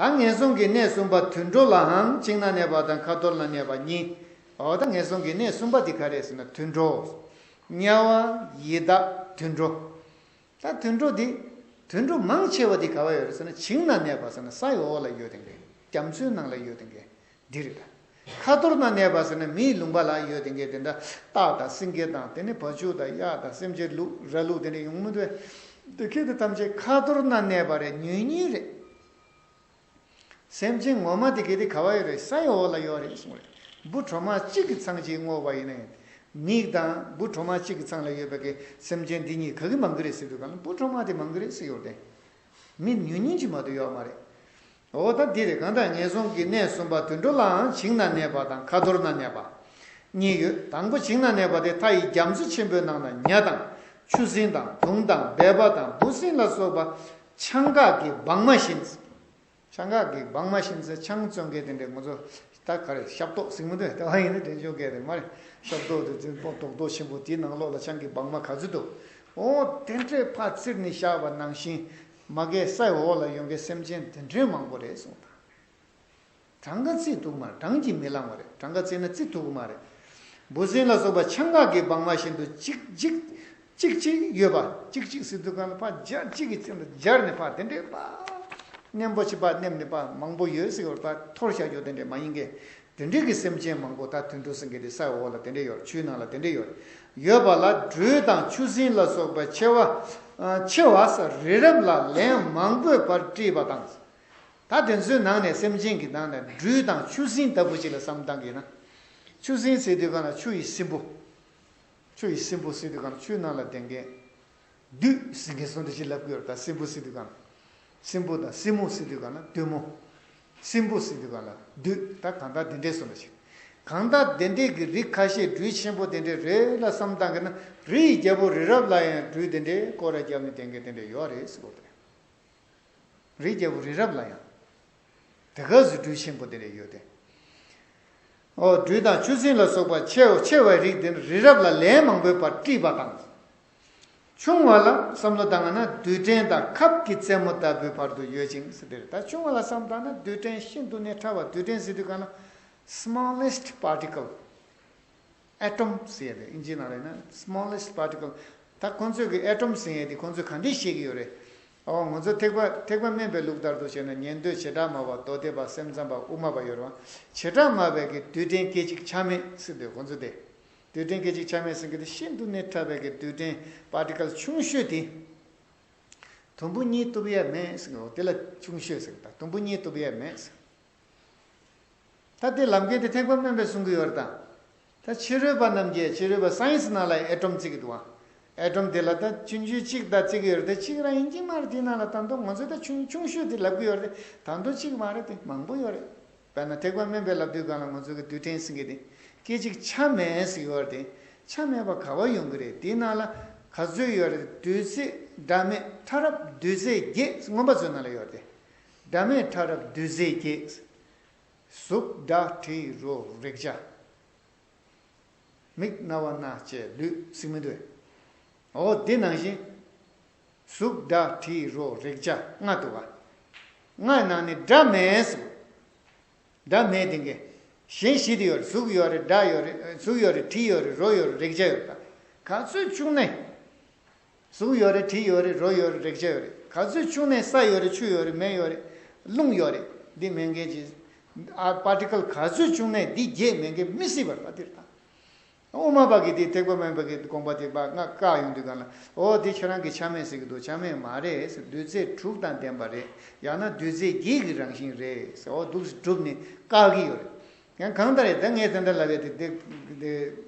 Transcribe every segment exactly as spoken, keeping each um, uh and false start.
ད་ངན་སོང་གི་གནས་གསུམ་པ་དུད་འགྲོ་ལའང་བྱིང་ན་གནས་པ་དང་ཁ་འཐོར་ན་གནས་པ་གཉིས། འོ་ད་ངན་སོང་གི་གནས་གསུམ་པ་དེ་ག་རེ་ཟེར་ན་དུད་འགྲོ། དམྱལ་བ། ཡི་དྭགས། དུད་འགྲོ། ད་དུད་འགྲོ་འདི། དུད་འགྲོ་མང་ཆེ་བ་འདི་ག་བ་ཡོད་རེད་ཟེར་ན་བྱིང་ན་གནས་པ་ཟེར་ན་ས་ཡི་འོག་ལ་ཡོད་དེ་འདྲ། རྒྱ་མཚོའི་ནང་ལ་ཡོད་དེ་འདྲ། འདི་རེད་ད། ཁ་འཐོར་ན་གནས་པ་ཟེར་ན་མིའི་ལུང་པ་ལ་ཡོད་དེ་འདྲ། དེ་འདྲ་སྟག་དང་སེང་གེ་དང་དེ་ནི་བ་ཕྱུགས་དང་གཡག་དང་སེམས་ཅན་ལུག་ར་ལུག་དེ་འདྲ་ཡོང་མི་འདུག་དེ་ཁྱེད་དེ་ཐམས་ཅད་ཁ་འཐོར་ན་གནས་པ་རེད། ཉོན་ཉིད་རེད། སེམས་ཅན་ངོ་མ་དེ་གལ་ཏེ་ག་བ་ཡོད་རེད། ས་ཡི་འོག་ལ་ཡོད་རེད་གསུངས་རེད། འབུ་གྲོག་མ་གཅིག་གི་ཚང་གཅིག་བསྔོགས་པ་ཡིན་ན་ཡང་། མིག་དང་འབུ་གྲོག་མ་གཅིག་གི་ཚང་ལ་ཡོད་པའི་གི་སེམས་ཅན་འདི་གཉིས་ག་གི་མང་གི་རེད་ཟེར་དུས་གང་ལ་འབུ་གྲོག་མ་དེ་མང་གི་རེད་ཟེར་ཡོད་རེད། མི་ཉུང་ཉུང་ཅིག་མ་གཏོགས་ཡོད་མ་རེད། འོ་ད་འདི་རེད། གང་ལྟར་ངན་སོང་གི་གནས་གསུམ་པ་དུད་འགྲོ་ལའང་བྱིང་ན་གནས་པ་དང་ཁ་འཐོར་ན་གནས་པ། གཉིས་ཡོད། དང་པོ་བྱིང་ན་གནས་པ་དེ་མཐའ་ཡི་རྒྱ་མཚོ་ཆེན་པོའི་ནང་ན་ཉ་དང་ཆུ་སྲིན་དང་དུང་དང་སྦལ་པ་དང་འབུ་སྲིན་ལ་སོགས་པ་ཆང་འགག་གི་སྦྲང་མ་བཞིན། ཆང་འགག་གི་སྦྲང་མ་བཞིན་ཟེར། ཆང་བཙོང་མཁན་དེ་འདྲས་ང་ཚོ་ད་ག་རེ་ཤབ་ཏོག་ཟེར་མི་འདུག་དེ་བ་ཡིན་ན་འདྲེན་འཇོག་མཁན་དེ་མ་རེད། ཤབ་ཏོག་དེ་ཚོ་རྡོག་རྡོག་ཆེན་པོ་དེའི་ནང་ལོགས་ལ་ཆང་གི་སྦྲང་མ་ག་ཚོད་འདུག་འོ་དེ་འདྲས་ཕར་བཙིར་ནས་བཞག་པ་ནང་བཞིན་མ་གིའི་ས་འོག་ལ་ཡོང་མཁན་སེམས་ཅན་དེ་འདྲས་མང་པོ་རེད་གསུངས་དང་། གྲངས་ཀ་བརྩི་ཐུབ་ཀྱི་མ་རེད། གྲངས་ཀྱིས་མི་ལང་བ་རེད། གྲངས་ཀ་བརྩིས་ན་བརྩི་ཐུབ་ཀྱི་མ་རེད། འབུ་སྲིན་ལ་སོགས་པ་ཆང་འགག་གི་སྦྲང་མ་བཞིན་དུ་གཅིག་གཅིག་གཅིག་གཅིག་ཡོད་པ། གཅིག་གཅིག་ཟེར་དུས་གང་ལ་ཕར་སྦྱར། གཅིག་གི་སྟེང་དུ་སྦྱར་ནས་ཕར་དེ་འདྲས་ཕར་མཉམ་པོ་ཅིག་ཕར་མནན་ནས་ཕར་མང་པོ་ཡོད་ཟེར་བ་ཕར་འཐོར་བཞག་རྒྱུ་དེ་འདྲས་མ་ཡིན་གྱི། དེ་འདྲས་ཀྱི་སེམས་ཅན་མང་པོ་ད་དུད་འགྲོ་ཟེར་མཁན་དེ་ས་འོག་ལ་དེ་འདྲས་ཡོད་རེད། ཆུའི་ནང་ལ་དེ་འདྲས་ཡོད་རེད། ཡོད་པ་ལ་སྦྲུལ་དང་ཆུ་སྲིན་ལ་སོགས་པ་མཆེ་བ་ཨ་མཆེ་བ་རི་རབ་ལ་ལན་མང་པོའི་བར་དཀྲིས་པ་དང་། ད་དེ་ཚོའི་ནང་ནས་སེམས་ཅན་གྱི་ནང་ནས་སྦྲུལ་དང་ཆུ་སྲིན་ལྟ་བུ་ཅིག་ལ་བསམ་བཏང་གི་ན། ཆུ་སྲིན་ཟེར་དུས་གང་ལ་ཆུ་ཡི་སྲིན་པོ། ཆུ་ཡི་སྲིན་པོ་ཟེར་དུས་གང་ལ་ཆུའི་ནང་ལ་ལྡན་མཁན། བདུད་ཟེར་མཁན་བཟོ་འདྲ་ཅིག་ལབ་ཀྱི་ཡོད་རེད། ད་སྲིན་པོ་ཟེར་དུས་གང་ལ། སྲིན་པོ་དང་སྲིན་མོ་ཟེར་དུས་གང་ལ་བདུད་མོ། སྲིན་པོ་ཟེར་དུས་གང་ལ་བདུད། ད་གང་ལྟར་དེ་འདྲས་བཟོ་འདྲ་ཅིག་གང་ལྟར་དེ་འདྲས་ཀྱི་རིགས་ཁ་ཤས་སྦྲུལ་ཆེན་པོ་དེ་འདྲས་རེད་ལ་བསམ་བཏང་གི་ན། རི་ཡི་རྒྱལ་པོ་རི་རབ་ལ་ཡང་སྦྲུལ་དེ་འདྲས་སྐོར་ར་བརྒྱབ་ནས་ལྡན་མཁན་དེ་འདྲས་ཡོད་རེད་ཟེར་གོ་དེ། རི་རྒྱལ་པོ་རི་རབ་ལ་ཡང་། དེ་ག་ཚོད་སྦྲུལ་ཆེན་པོ་དེ་འདྲས་ཡོད་དེ། ཨོ་སྦྲུལ་དང་ཆུ་སྲིན་ལ་སོགས་པ་མཆེ་མཆེ་བའི་རིགས་དེ་ནི་རི་རབ་ལ་ལན་མང་པོའི་བར་དཀྲིས་པ་དང་། ཆུང་བ་ལ་བསམ་བློ་བཏང་ན་རྡུལ་ཕྲན་དང་ཁབ་ཀྱི་རྩེ་མོ་ལྟ་བུའི་བར་དུ་ཡོད་ཅིང་ཟེར་དེ་རེད། ད་ཆུང་བ་ལ་བསམ་བཏང་ན་རྡུལ་ཕྲན་ཤིན་ཏུ་ནས་ཕྲ་བ། རྡུལ་ཕྲན་ཟེར་དུས་གང་ལ་smallest particle། ཨེ་ཊོམ་ཟེར་ཡ་རེད། ཨིན་ཇིའི་ནང་ལ་ཡིན་ན་smallest particle། ད་ཁོང་ཚོས་ཀྱི་ཨེ་ཊོམ་ཟེར་ཡ་དེ་ཁོང་ཚོས་ག་འདྲས་ཤེས་ཀྱི་ཡོད་རེད། ཨོ་ང་ཚོ་ཐེག་པ་ཐེག་པ་དམན་པའི་ལུགས་ལྟར་དུ་བྱས་ན་ཉན་ཐོས་བྱེ་བྲག་སྨྲ་བ་མདོ་སྡེ་པ་སེམས་ཙམ་པ་དབུ་མ་པ་ཡོད་རེད་བ། བྱེ་བྲག་སྨྲ་བའི་གི་རྡུལ་ཕྲན་སྐད་ཅིག་ཆ་མེད་ཟེར་འདུག་ཁོང་ཚོ་དེ། རྡུལ་ཕྲན་སྐད་ཅིག་ཆ་མེད་ཟེར་གི་དེ་ཤིན་ཏུ་ནས་ཕྲ་བའི་གི་རྡུལ་ཕྲན་particle་ཆུང་ཤོས་དེ། དུམ་བུ་གཉིས་གཏུབ་ཡས་མེད་ཟེར་གི། འོ་དེ་ལ་ཆུང་ཤོས་ཟེར་གི། ད་དུམ་བུ་གཉིས་གཏུབ་ཡས་མེད་ཟེར། ད་དེ་ལབ་མཁན་དེ་ཐེག་པ་དམན་པས་གསུང་གི་ཡོད་རེད་ད། ད་ཕྱི་རོལ་པ་རྣམས་ཀྱིས་ཕྱི་རོལ་པ་སའེན་སི་ནང་ལ་ཨེ་ཊོམ་བརྩི་གི་འདུག་ཨ། ཨེ་ཊོམ་དེ་ལ་ད་ཆུང་ཆུང་གཅིག་ད་བརྩི་གི་ཡོད་རེད། དེ་གཅིག་རང་ཡིན་གྱི་མ་རེད། དེ་ནང་ལ་ད་དུང་ང་ཚོས་ད་ཆུང་ཆུང་ཤོས་དེ་ལབ་གི་ཡོད་རེད། ད་དུང་གཅིག་མ་རེད། དེ་མང་པོ་ཡོད་རེད། དཔེར་ན་ཐེག་པ་དམན་པས་ལབ་དུས་གང་ལ་ང་ཚོ་གི་རྡུལ་ཕྲན་ཟེར་མཁན་དེ་སྐད་ཅིག་ཆ་མེད་ཟེར་གི་ཡོད་རེད། དེ་ཆ་མེད་པ་ག་བ་ཡོང་གི་རེད། དེ་ནང་ལ་ག་ཚོད་ཡོད་རེད། རྡུལ་རྫས་སྒྲ་མེད་ཕྲ་རབ་རྡུལ་རྫས་བརྒྱད། མངོན་པ་མཛོད་ནང་ལ་ཡོད་རེད། སྒྲ་མེད་ཕྲ་རབ་རྡུལ་རྫས་བརྒྱད། གཟུགས་སྒྲ་དྲི་རོ་རེག་བྱ། མིག་རྣ་བ་སྣ་ལྕེ་ལུས་ཟེར་མི་འདུག་ཨོ་དེ་ནང་བཞིན། གཟུགས་སྒྲ་དྲི་རོ་རེག་བྱ་ལྔ་འདུག་ག་ལྔའི་ནང་ནས་སྒྲ་མེད་ཟེར། སྒྲ་མེད་དེ་གས། གཞན་བཞི་དེ་ཡོད་རེད། གཟུགས་ཡོད་རེད། སྒྲ་ཡོད་རེད། གཟུགས་ཡོད་རེད། དྲི་ཡོད་རེད། རོ་ཡོད་རེད། རེག་བྱ་ཡོད་རེད། ད་ག་ཚོད་བྱུང་ནས། གཟུགས་ཡོད་རེད། དྲི་ཡོད་རེད། རོ་ཡོད་རེད། རེག་བྱ་ཡོད་རེད། ག་ཚོད་བྱུང་ནས་ས་ཡོད་རེད། ཆུ་ཡོད་རེད། མེ་ཡོད་རེད། རླུང་ཡོད་རེད། འདི་མེད་མཁན་གྱི་ཨ་པར་ཊི་ཀལ་ག་ཚོད་བྱུང་ནས་འདི་བརྒྱད་མེད་མཁན་མི་སྲིད་པ་རེད་པ། འདིར་ད་དབུ་མ་པ་གི་དེ་ཐེག་པ་དམན་པ་གི་དགོངས་པ་དེ་པ་ང་བཀག་ཡོང་དུས་གང་ལ་ཨོ་དེ་ཁྱེད་རང་གི་ཆ་མེད་ཟེར་གི་འདུག་ཆ་མེད་མ་རེད་ཟེར། རྡུལ་རྫས་དྲུག་དང་ལྡན་པ་རེད། ཡང་ན་རྡུལ་རྫས་བརྒྱད་ཀྱི་རང་བཞིན་རེད་ཟེར། ཨོ་འདུག་སེ་གྲུབ་ནས་བཀག་གི་ཡོད་རེད། ཡང་གང་ལྟར་ཡང་ད་ངས་དེ་འདྲ་ལབ་ཡ་དེ་དེ་དེ་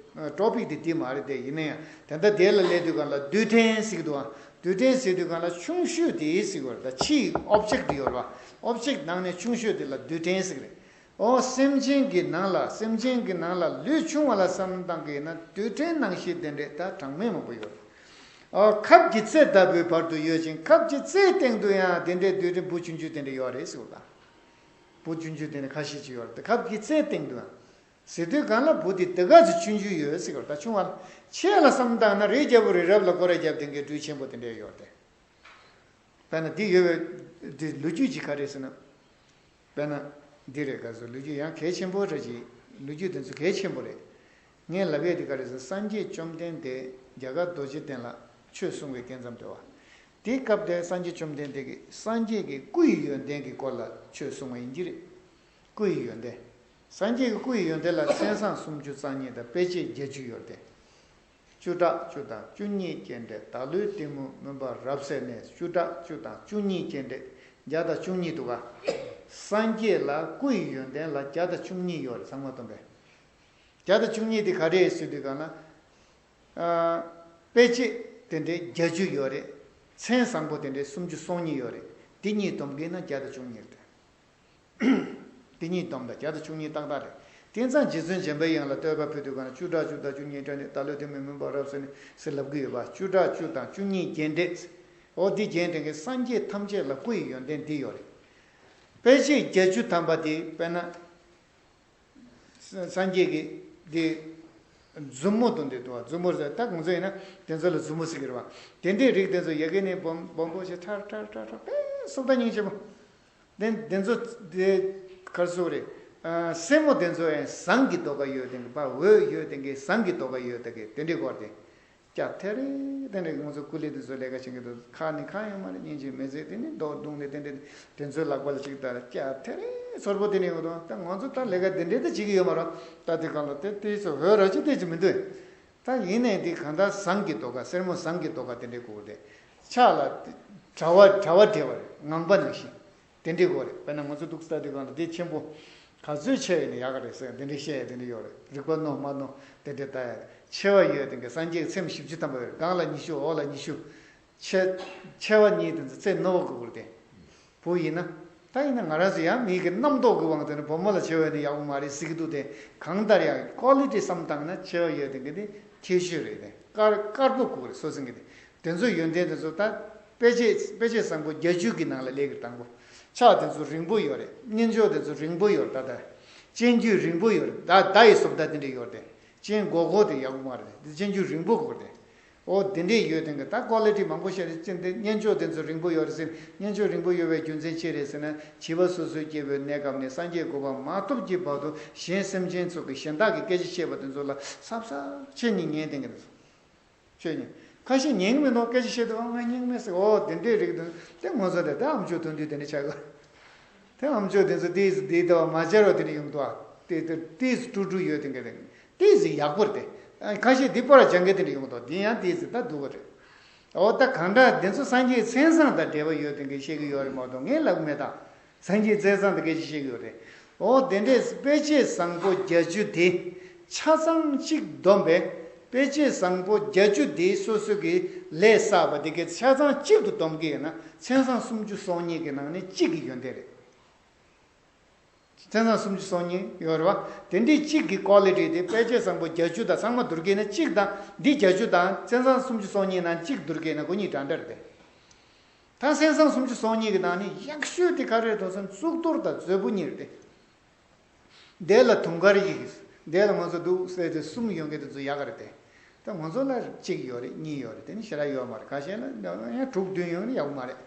ཊོ་པིག་དེ་དེ་མ་རེད་དེ། ཡིན་ན་ཡང་ད་ལྟ་དེ་ལ་སླེབས་དུས་གང་ལ་རྡུལ་ཕྲན་ཟེར་གི་འདུག་ཨ། རྡུལ་ཕྲན་ཟེར་དུས་གང་ལ་ཆུང་ཤོས་དེ་ཟེར་གི་ཡོད་རེད། ད་ཕྱིའི་ཨོབ་ཇེག་དེ་ཡོད་རེད་པ། ཨོབ་ཇེག་ནང་ནས་ཆུང་ཤོས་དེ་ལ་རྡུལ་ཕྲན་ཟེར་གི་རེད། ཨོ་སེམས་ཅན་གྱི་ནང་ལ་སེམས་ཅན་གྱི་ནང་ལ་ལུས་ཆུང་བ་ལ་བསམ་བཏང་གི་ཡིན་ན་རྡུལ་ཕྲན་ནང་བཞིན་དེ་འདྲས་ད་གྲངས་མེད་མང་པོ་ཡོད་རེད། ཨོ་ཁབ་ཀྱི་རྩེ་ལྟ་བུའི་བར་དུ་ཡོད་ཅིང་ཁབ་ཀྱི་རྩེའི་སྟེང་དུ་ཡང་དེ་འདྲའི་རྡུལ་ཕྲན་འབུ་ཆུང་ཆུང་དེ་འདྲ་ཡོད་རེད་ཟེར་བ་དང་། འབུ་ཆུང་ཆུང་དེ་འདྲ་ཁ་ཤས་ཅིག་ཡོད་རེད། ཁབ་ཀྱི་རྩེའི་སྟེང་དུ་ཡང་། ཟེར་དུས་གང་ལ་འབུ་དེ་དེ་ག་ཚོད་ཆུང་ཆུང་ཡོད་ཟེར་བ་དང་། ཆུང་བ་ལ་ཆེ་ལ་བསམ་བཏང་ན་རི་རྒྱལ་པོ་རི་རབ་ལ་སྐོར་ར་བརྒྱབ་དེ་འགའི་སྦྲུལ་ཆེན་པོ་དེ་འདྲ་ཡོད་རེད། དཔེར་ན་འདི་ཡོད་པའི་འདི་ལོ་རྒྱུས་ཅིག་ག་རེ་ཟེར་ན། དཔེར་ན། འདི་རེད། ག་ཚོད་ལོ་རྒྱུས་ཡང་གལ་ཆེན་པོ་རེད། ཅིག་ལོ་རྒྱུས་དེ་ཚོ་གལ་ཆེན་པོ་རེད། ངས་ལབ་ཡས་དེ་ག་རེ་ཟེར། སངས་རྒྱས་བཅོམ་ལྡན་འདས་རྒྱ་གར་རྡོ་རྗེ་གདན་ལ་ཆོས་གསུང་བའི་སྐབས་མཚམས་དེ་བ། དེའི་སྐབས་དེར་སངས་རྒྱས་བཅོམ་ལྡན་འདས་ཀྱིས་སངས་རྒྱས་ཀྱི་སྐུ་ཡི་ཡོན་ཏན་གྱི་སྐོར་ལ་ཆོས་གསུང་བ་ཡིན་གྱི་རེད། སྐུ་ཡི་ཡོན་ཏན། སངས་རྒྱས་ཀྱི་སྐུ་ཡི་ཡོན་ཏན་ལ་མཚན་བཟང་སུམ་ཅུ་རྩ་གཉིས་དང་དཔེ་བྱད་བརྒྱད་ཅུ་ཡོད་དེ། བཅུ་ཕྲག་བཅུ་དང་བཅུ་གཉིས་སྤྱན་རས་བདག་བློའི་གཏི་མུག་མུན་པ་རབ་བསལ་ནས། བཅུ་ཕྲག་བཅུ་དང་བཅུ་གཉིས་སྤྱན་རས། བརྒྱ་དང་བཅུ་གཉིས་འདུག་ག་སངས་རྒྱས་ལ་སྐུ་ཡི་ཡོན་ཏན་ལ་བརྒྱ་དང་བཅུ་གཉིས་ཡོད་རེད། ཚང་མ་བསྡོམས་པས། བརྒྱ་དང་བཅུ་གཉིས་དེ་ག་རེ་ཟེར་དུས་ག་ན། ཨ། དཔེ་བྱད་དེ་འདྲའི་བརྒྱད་ཅུ་ཡོད་རེད། མཚན་བཟང་པོ་དེ་འདྲའི་སུམ་ཅུ་སོ་གཉིས་ཡོད་རེད། དེ་གཉིས་བསྡོམས་ཀྱིན་ན་བརྒྱ་དང་བཅུ་གཉིས་རེད། དེ་གཉིས་བསྡོམས་དང་བརྒྱ་དང་བཅུ་གཉིས་ཏག་ཏག་རེད། དེང་སང་རྗེ་བཙུན་འཇམ་པའི་དབྱངས་ལ་བསྟོད་པ་ཕུལ་དུས་ག་ན་བཅུ་ཕྲག་བཅུ་དང་བཅུ་གཉིས་སྤྱན་རས་བདག་བློའི་གཏི་མུག་མུན་པ་རབ་བསལ་ནས་ཟེར་ལབ་ཀྱི་ཡོད་པ། བཅུ་ཕྲག་བཅུ་དང་བཅུ་གཉིས་སྤྱན་རས། འོ་འདི་རྒྱན་དེ་གའི་སངས་རྒྱས་ཐམས་ཅད་ལ་སྐུ་ཡི་ཡོན་ཏན་འདི་ཡོད་རེད། དཔེ་བྱད་བརྒྱད་ཅུ་ཐམ་པ་དེ་དཔེར་ན། སངས་རྒྱས་ཀྱི་འདི་མཛུབ་མོ་དང་འདི་དང་། མཛུབ་མོ་ཟེར་ད་ང་ཚོ་ཡིན་ན་དེ་ཚོ་ལ་མཛུབ་མོ་ཟེར་གྱི་རེད་བ། དེ་འདྲའི་རིགས་དེ་ཚོ་ཡ་གི་ནས་སྦོམ་སྦོམ་པོ་ཞིག་ཁྲ་ཁྲ་ཁྲ་ཁྲ་དཔེ་སུག་ད་སྙིང་རྗེ་པོ། དེ་དེ་ཚོ་དེ་གར་སོ་རེད། ཨ། སེན་མོ་དེ་ཚོ་ཡང་ཟངས་ཀྱི་རྡོ་ཁ་ཡོད་དེ་གི་པ། འོད་ཡོད་དེ་གི་ཟངས་ཀྱི་རྡོ་ཁ་ཡོད་དེ་གི་དེ་འདྲའི་སྐོར་དེ། སྐྱ་ཐེ་རེ་དེ་འདྲའི་ང་ཚོ་ཀུ་ལེ་དེ་ཚོ་ལས་ཀ་བྱེད་ཀྱི་འདུག་ཁ་ནི་ཁ་ཡོད་མ་རེད། སྙིང་རྗེ་མི་བཟོད། དེ་ནི་རྡོ་བརྡུངས་ནས་དེ་འདྲ་དེ་ཚོའི་ལག་པ་ལ་ཅིག་ལྟ་ར། སྐྱ་ཐེ་རེ་ཚོར་པོ་དེ་ནི་ཡོད་དོ། ད་ང་ཚོ་ད་ལས་ཀ་དེ་འདྲའི་ད་བྱེད་ཀྱི་ཡོད་མ་རེད། ད་དེ་གང་ལ་དེ་དེ་ཚོ་འོད་ར་ཅིག་དེ་ཅིག་མི་འདུག་ད་ཡིན་ནའི་དེ་གང་ལྟར་ཟངས་ཀྱི་རྡོ་ཁ། སེན་མོ་ཟངས་ཀྱི་རྡོ་ཁ་དེ་འདྲའི་སྐོར་དེ། ཕྱག་ལ་དྲ་བ་དྲ་བ་འདྲ་བ་རེད། ངང་པ་ནང་བཞིན། དེ་འདྲའི་སྐོར་རེད། དཔེར་ན་ང་ཚོ་འདུག་ས་དེ་གང་ལ་དེ་ཆེན་པོ་ག་ཚོད་ཆེ་བས་ནི་ཡག་ག་རེད་ཟེར། དེ་འདྲའི་བཤད་ཡ་དེ་འདྲ་ཡོད་རེད། རིག་པ་རྣོ་མ་རྣོ་དེ་འདྲ་ལྟ་ཡ་རེད། ཆེ་བ་ཡོད་དེ་གི་སངས་རྒྱས་ཀྱི་ཚེམས་བཞི་བཅུ་ཐམ་པ་ཡོད་རེད། སྒང་ལ་ཉི་ཤུ་འོག་ལ་ཉི་ཤུ། ཆེ་ཆེ་བ་གཉིས་དེ་ཚོ་ཚེ་རྣོ་བ་དགོས་རེད་དེ། བུ་ཡིན་ན། ད་ཡིན་ན་ང་རང་ཚོ་ཡང་མིག་གི་རྣམ་རྟོག་གི་དབང་དུ་ནི་བུ་མོ་ལ་ཆེ་བ་ཡོད་ན་ཡག་པོ་མ་རེད་ཟེར་གི་འདུག་སྟེ། གང་ལྟར་ཡང་ཀོ་ལི་ཊི་བསམ་བཏང་ན་ཆེ་བ་ཡོད་དེ་གི་དེ་ཁྱད་ཆོས་རེད་དེ། དཀར་དཀར་པོ་དགོས་རེད། སོ་སོ་གི་དེ། དེ་ཚོ་ཡོན་ཏན་དེ་ཚོ་ད་དཔེ་བྱད་དཔེ་བྱད་བཟང་པོ་བརྒྱད་ཅུ་གི་ནང་ལ་སླེབས་ཀྱི་རེད། དང་པོ། ཕྱག་དེ་ཚོ་རིང་པོ་ཡོད་རེད། སྙན་ཅོག་དེ་ཚོ་རིང་པོ་ཡོད་རེད། ད་ལྟ་སྤྱན་དཀྱུས་རིང་པོ་ཡོད་རེད། ད་མདའ་ཡི་བཟོ་ལྟ་དེ་འདྲ་ཡོད་རེད་དེ། སྤྱན་སྒོར་སྒོར་དེ་ཡག་པོ་མ་རེད་དེ། སྤྱན་དཀྱུས་རིང་པོ་དགོས་རེད་དེ། འོ་དེ་འདྲས་ཡོད་དེ་གི་ད་ཀོ་ལི་ཊི་མང་པོ་བཤད་རེད། སྤྱན་དེ་སྙན་ཅོག་དེ་ཚོ་རིང་པོ་ཡོད་རེད་ཟེར། སྙན་ཅོག་རིང་པོ་ཡོད་པའི་རྒྱུ་མཚན་ཅི་རེད་ཟེར་ན། བྱིས་པ་སོ་སོའི་སྐྱེས་བུའི་གནས་སྐབས་ནས་སངས་རྒྱས་གོ་འཕང་མ་ཐོབ་ཀྱི་བར་དུ་གཞན་སེམས་ཅན་ཚོ་གི་གཞན་དག་གི་སྐད་ཆ་བཤད་པ་དེ་ཚོ་ལ་ཚབ་ཚབ་ཆེ་ནས་ཉན་དེ་གི་འདུག་ཆོས་ཉན། ཁ་ཤས་ཉན་གི་མི་འདུག་སྐད་ཆ་བཤད་དུས་ཨ་ང་སྙིང་མེད་ཟེར། འོ་དེ་འདྲའི་རིགས་དེ་དེ་ང་ཚོ་དེ་ད་ཨམ་ཅོག་ཐོན་དུས་དེ་འདྲ་ཆགས་གི། དེ་ཨམ་ཅོག་དེ་ཚོ་ཏིས་དེ་ལྟ་བ་མ་སྦྱར་བ་དེ་འདྲ་ཡོང་འདུག་ཨ་དེ་དེ་ཏིས་དཀྲུག་དཀྲུག་ཡོད་དེ་འདྲ་དེ་ཏིས་ཡག་པོ་རེད་དེ། ཨ་ཁ་ཤས་དེ་པར་སྦྱང་མཁན་དེ་འདྲ་ཡོང་འདུག་དེ་ཡང་ཏིས་ད་སྡུག་གི་རེད། འོ་ད་གང་འདྲ་དེ་ཚོ་སངས་རྒྱས་མཚན་བཟང་དང་འབྲེལ་བ་ཡོད་དེ་འདྲ་བཤད་གི་ཡོད་རེད་མ་གཏོགས་ངས་ལབ་གི་མེད་ད། སངས་རྒྱས་མཚན་བཟང་དེ་སྐད་ཆ་བཤད་ཀྱི་ཡོད་རེད། འོ་དེ་འདྲས་དཔེ་བྱད་བཟང་པོ་བརྒྱད་ཅུ་དེ་ཆ་ཚང་གཅིག་བསྡོམས་པས། དཔེ་བྱད་བཟང་པོ་བརྒྱད་ཅུ་དེ་སོ་སོ་གི་ལས་བསགས་པ་དེ་གའི་ཆ་ཚང་གཅིག་ཏུ་བསྡོམས་ཀྱི་ཡོད་ན་མཚན་བཟང་སུམ་ཅུ་སོ་གཉིས་ཀྱི་ནང་ནས་གཅིག་གི་ཡོན་ཏན་རེད། མཚན་བཟང་སུམ་ཅུ་སོ་གཉིས་ཡོད་རེད་བ། དེ་འདྲའི་གཅིག་གི་ཀོ་ལི་ཊི་དེ། དཔེ་བྱད་བཟང་པོ་བརྒྱད་ཅུ་དང་ཚང་མ་བསྡུར་གྱི་ན་གཅིག་དང་། འདི་བརྒྱད་ཅུ་དང་མཚན་བཟང་སུམ་ཅུ་སོ་གཉིས་ནང་གཅིག་བསྡུར་གྱི་ན་ཁོ་གཉིས་འདྲ་འདྲ་རེད་དེ། ད་མཚན་བཟང་སུམ་ཅུ་སོ་གཉིས་ཀྱི་ནང་ནས་ཡག་ཤོས་དེ་ག་རེ་རེད་དོ་ཟེར་ན་གཙུག་ཏོར་དང་མཛོད་སྤུ་གཉིས་རེད་དེ། དེ་ལ་དུང་དཀར་ཡིག་དེ་ལ་ང་ཚོ་འདུག་སེ་དེ་གསུམ་ཡོད་མཁན་དེ་ཚོ་ཡག་ག་རེད་དེ། ད་ང་ཚོ་ལ་གཅིག་ཡོད་རེད། གཉིས་ཡོད་རེད། དེ་ནི་ཞེ་དྲག་ཡོད་མ་རེད། ཁ་ཤས་ལ་ཡང་དྲུག་བདུན་ཡོད་ན་ཡག་པོ་མ་རེད།